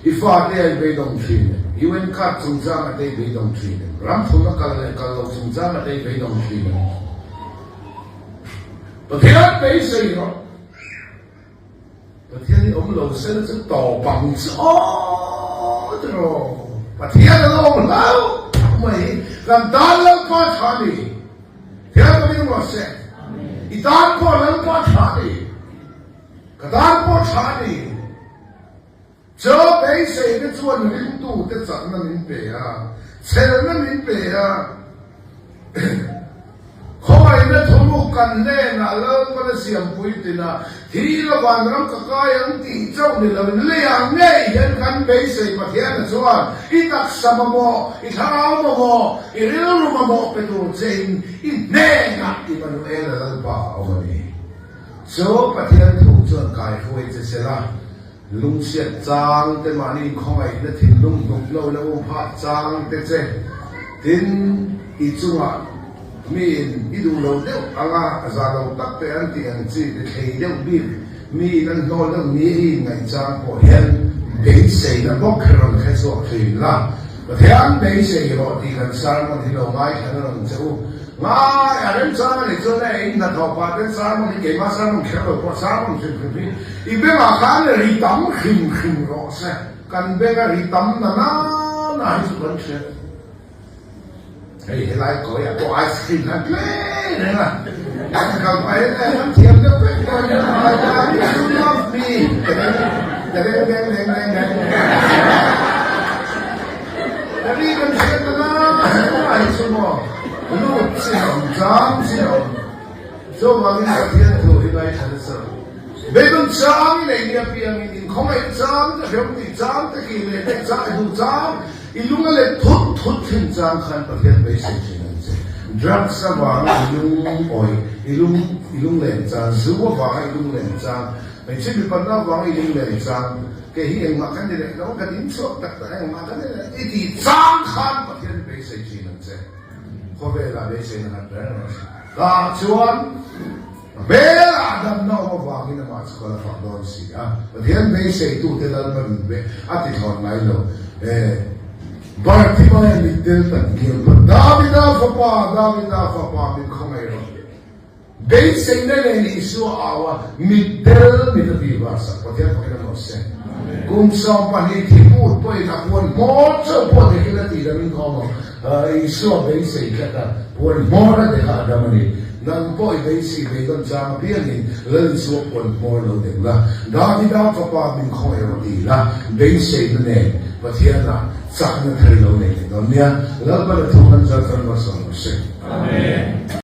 i fate ah i beidawng thin, UN card chungchang ah te i beidawng thin, ram thum a kal leh kal lo chungchang ah te i beidawng thin. Pathian beisei rawh. Pathian hi awm lo se na chu tawp ang chu aw ti rawh. Pathian a lo awm hlauh mai hi kan tan Lalpa tha a ni. Thian ka bing rawh se. I tan pawh Lalpa tha a ni. Ka tan pawh tha a ni. Chaw beiseina chuan ringtute chakna min pe a, chhelna min pe a. Khawngaihna thuruk kan hnenah Lalpan a siampui tina thi la vanram ka kai ang tih chauh ni loin leiah ngei hian kan beisei Pathiana chuan i taksa mamawh, i thlarau mamawh, i rilru mamawh pe tur chein i hnenah Immanuela Lalpa a awm a ni. Chu Pathian thu chuan kaihruai che sela. Lungchhiat chang te mahni khawngaihna thinlung hnuk lo la um phah chang te che. Tin, i chungah miin i duh lo deuh anga za lo tak te an tih ang chi te thlei deuh bik miin an hnawl deuh ni i inngaih chang pawh hian beiseina bawk hi rawn hre chhuak thin la. Pathian beisei rawh tih kan sermon hi lo ngaithla na rawn che u. Ngai a remchang a nih chuan e in hnathawh pah ten sermon hi keimah sermon kher lo pawh sermon hrim hrim hi i bengah khan ri tam hrim hrim rawh se. Kan benga ri tam na na na hi chu kan hria. Hei helai kawiah pawh ice cream khan tle reng a. Kan kal pah hian e kan thiam deuh vek dawn nia my darling you love me ka deng ka deng deng deng deng deng. Ka ri kan hriat na na na hi chu maw lut chin a awm chang chin a awm. Chuvangin Pathian thu hi ngaithla nasa lo. Beidawng chang i nei nia piangin inkhawngaih chang te hrem tih chang te ki leh te chang i duh chang i lung a let thut thut thin chang khan Pathian beisei thin ang che. Drugs avanga i lung awih i lung i lunglen chang, zu avanga i lunglen chang, hmeichhe mipanna avanga i lunglen chang, kei hi engmah ka ni leh lo, ka ding chhuak tak tak a engmah ka ni leh i tih chang khan Pathian beisei thin ang che. Khawvelah beiseina ngat reng reng a si. Tah chuan hmelah damna awm avangin amah chu ka la fak dawn si a. Pathian beiseitute Lalpa min be a ti thlawn ngai lo. E Bartimaia mitdel tak ngial pawh Davida fapa, Davida fapa min khawngaih rawh. Beiseina nen Isua au a, mitdel mit a tih var sak. Pathian fakin a nawr se. Kum 12 thi put pawhin a puan hmawr chauh pawh dekin a tih damin ka awm ang. Isua beisei tlat a, puan hmawr a dek a a dam a ni. Nang pawh i beisei beidawn chang apiangin Lal Isua puan hmawr lo dek la, Davida fapa min khawngaih rawh ti la, beiseina nen Pathianah chakna thar i lo nei leh dawn nia. Lalpan a thu hman zat chuan malsawm rawh se. Amen.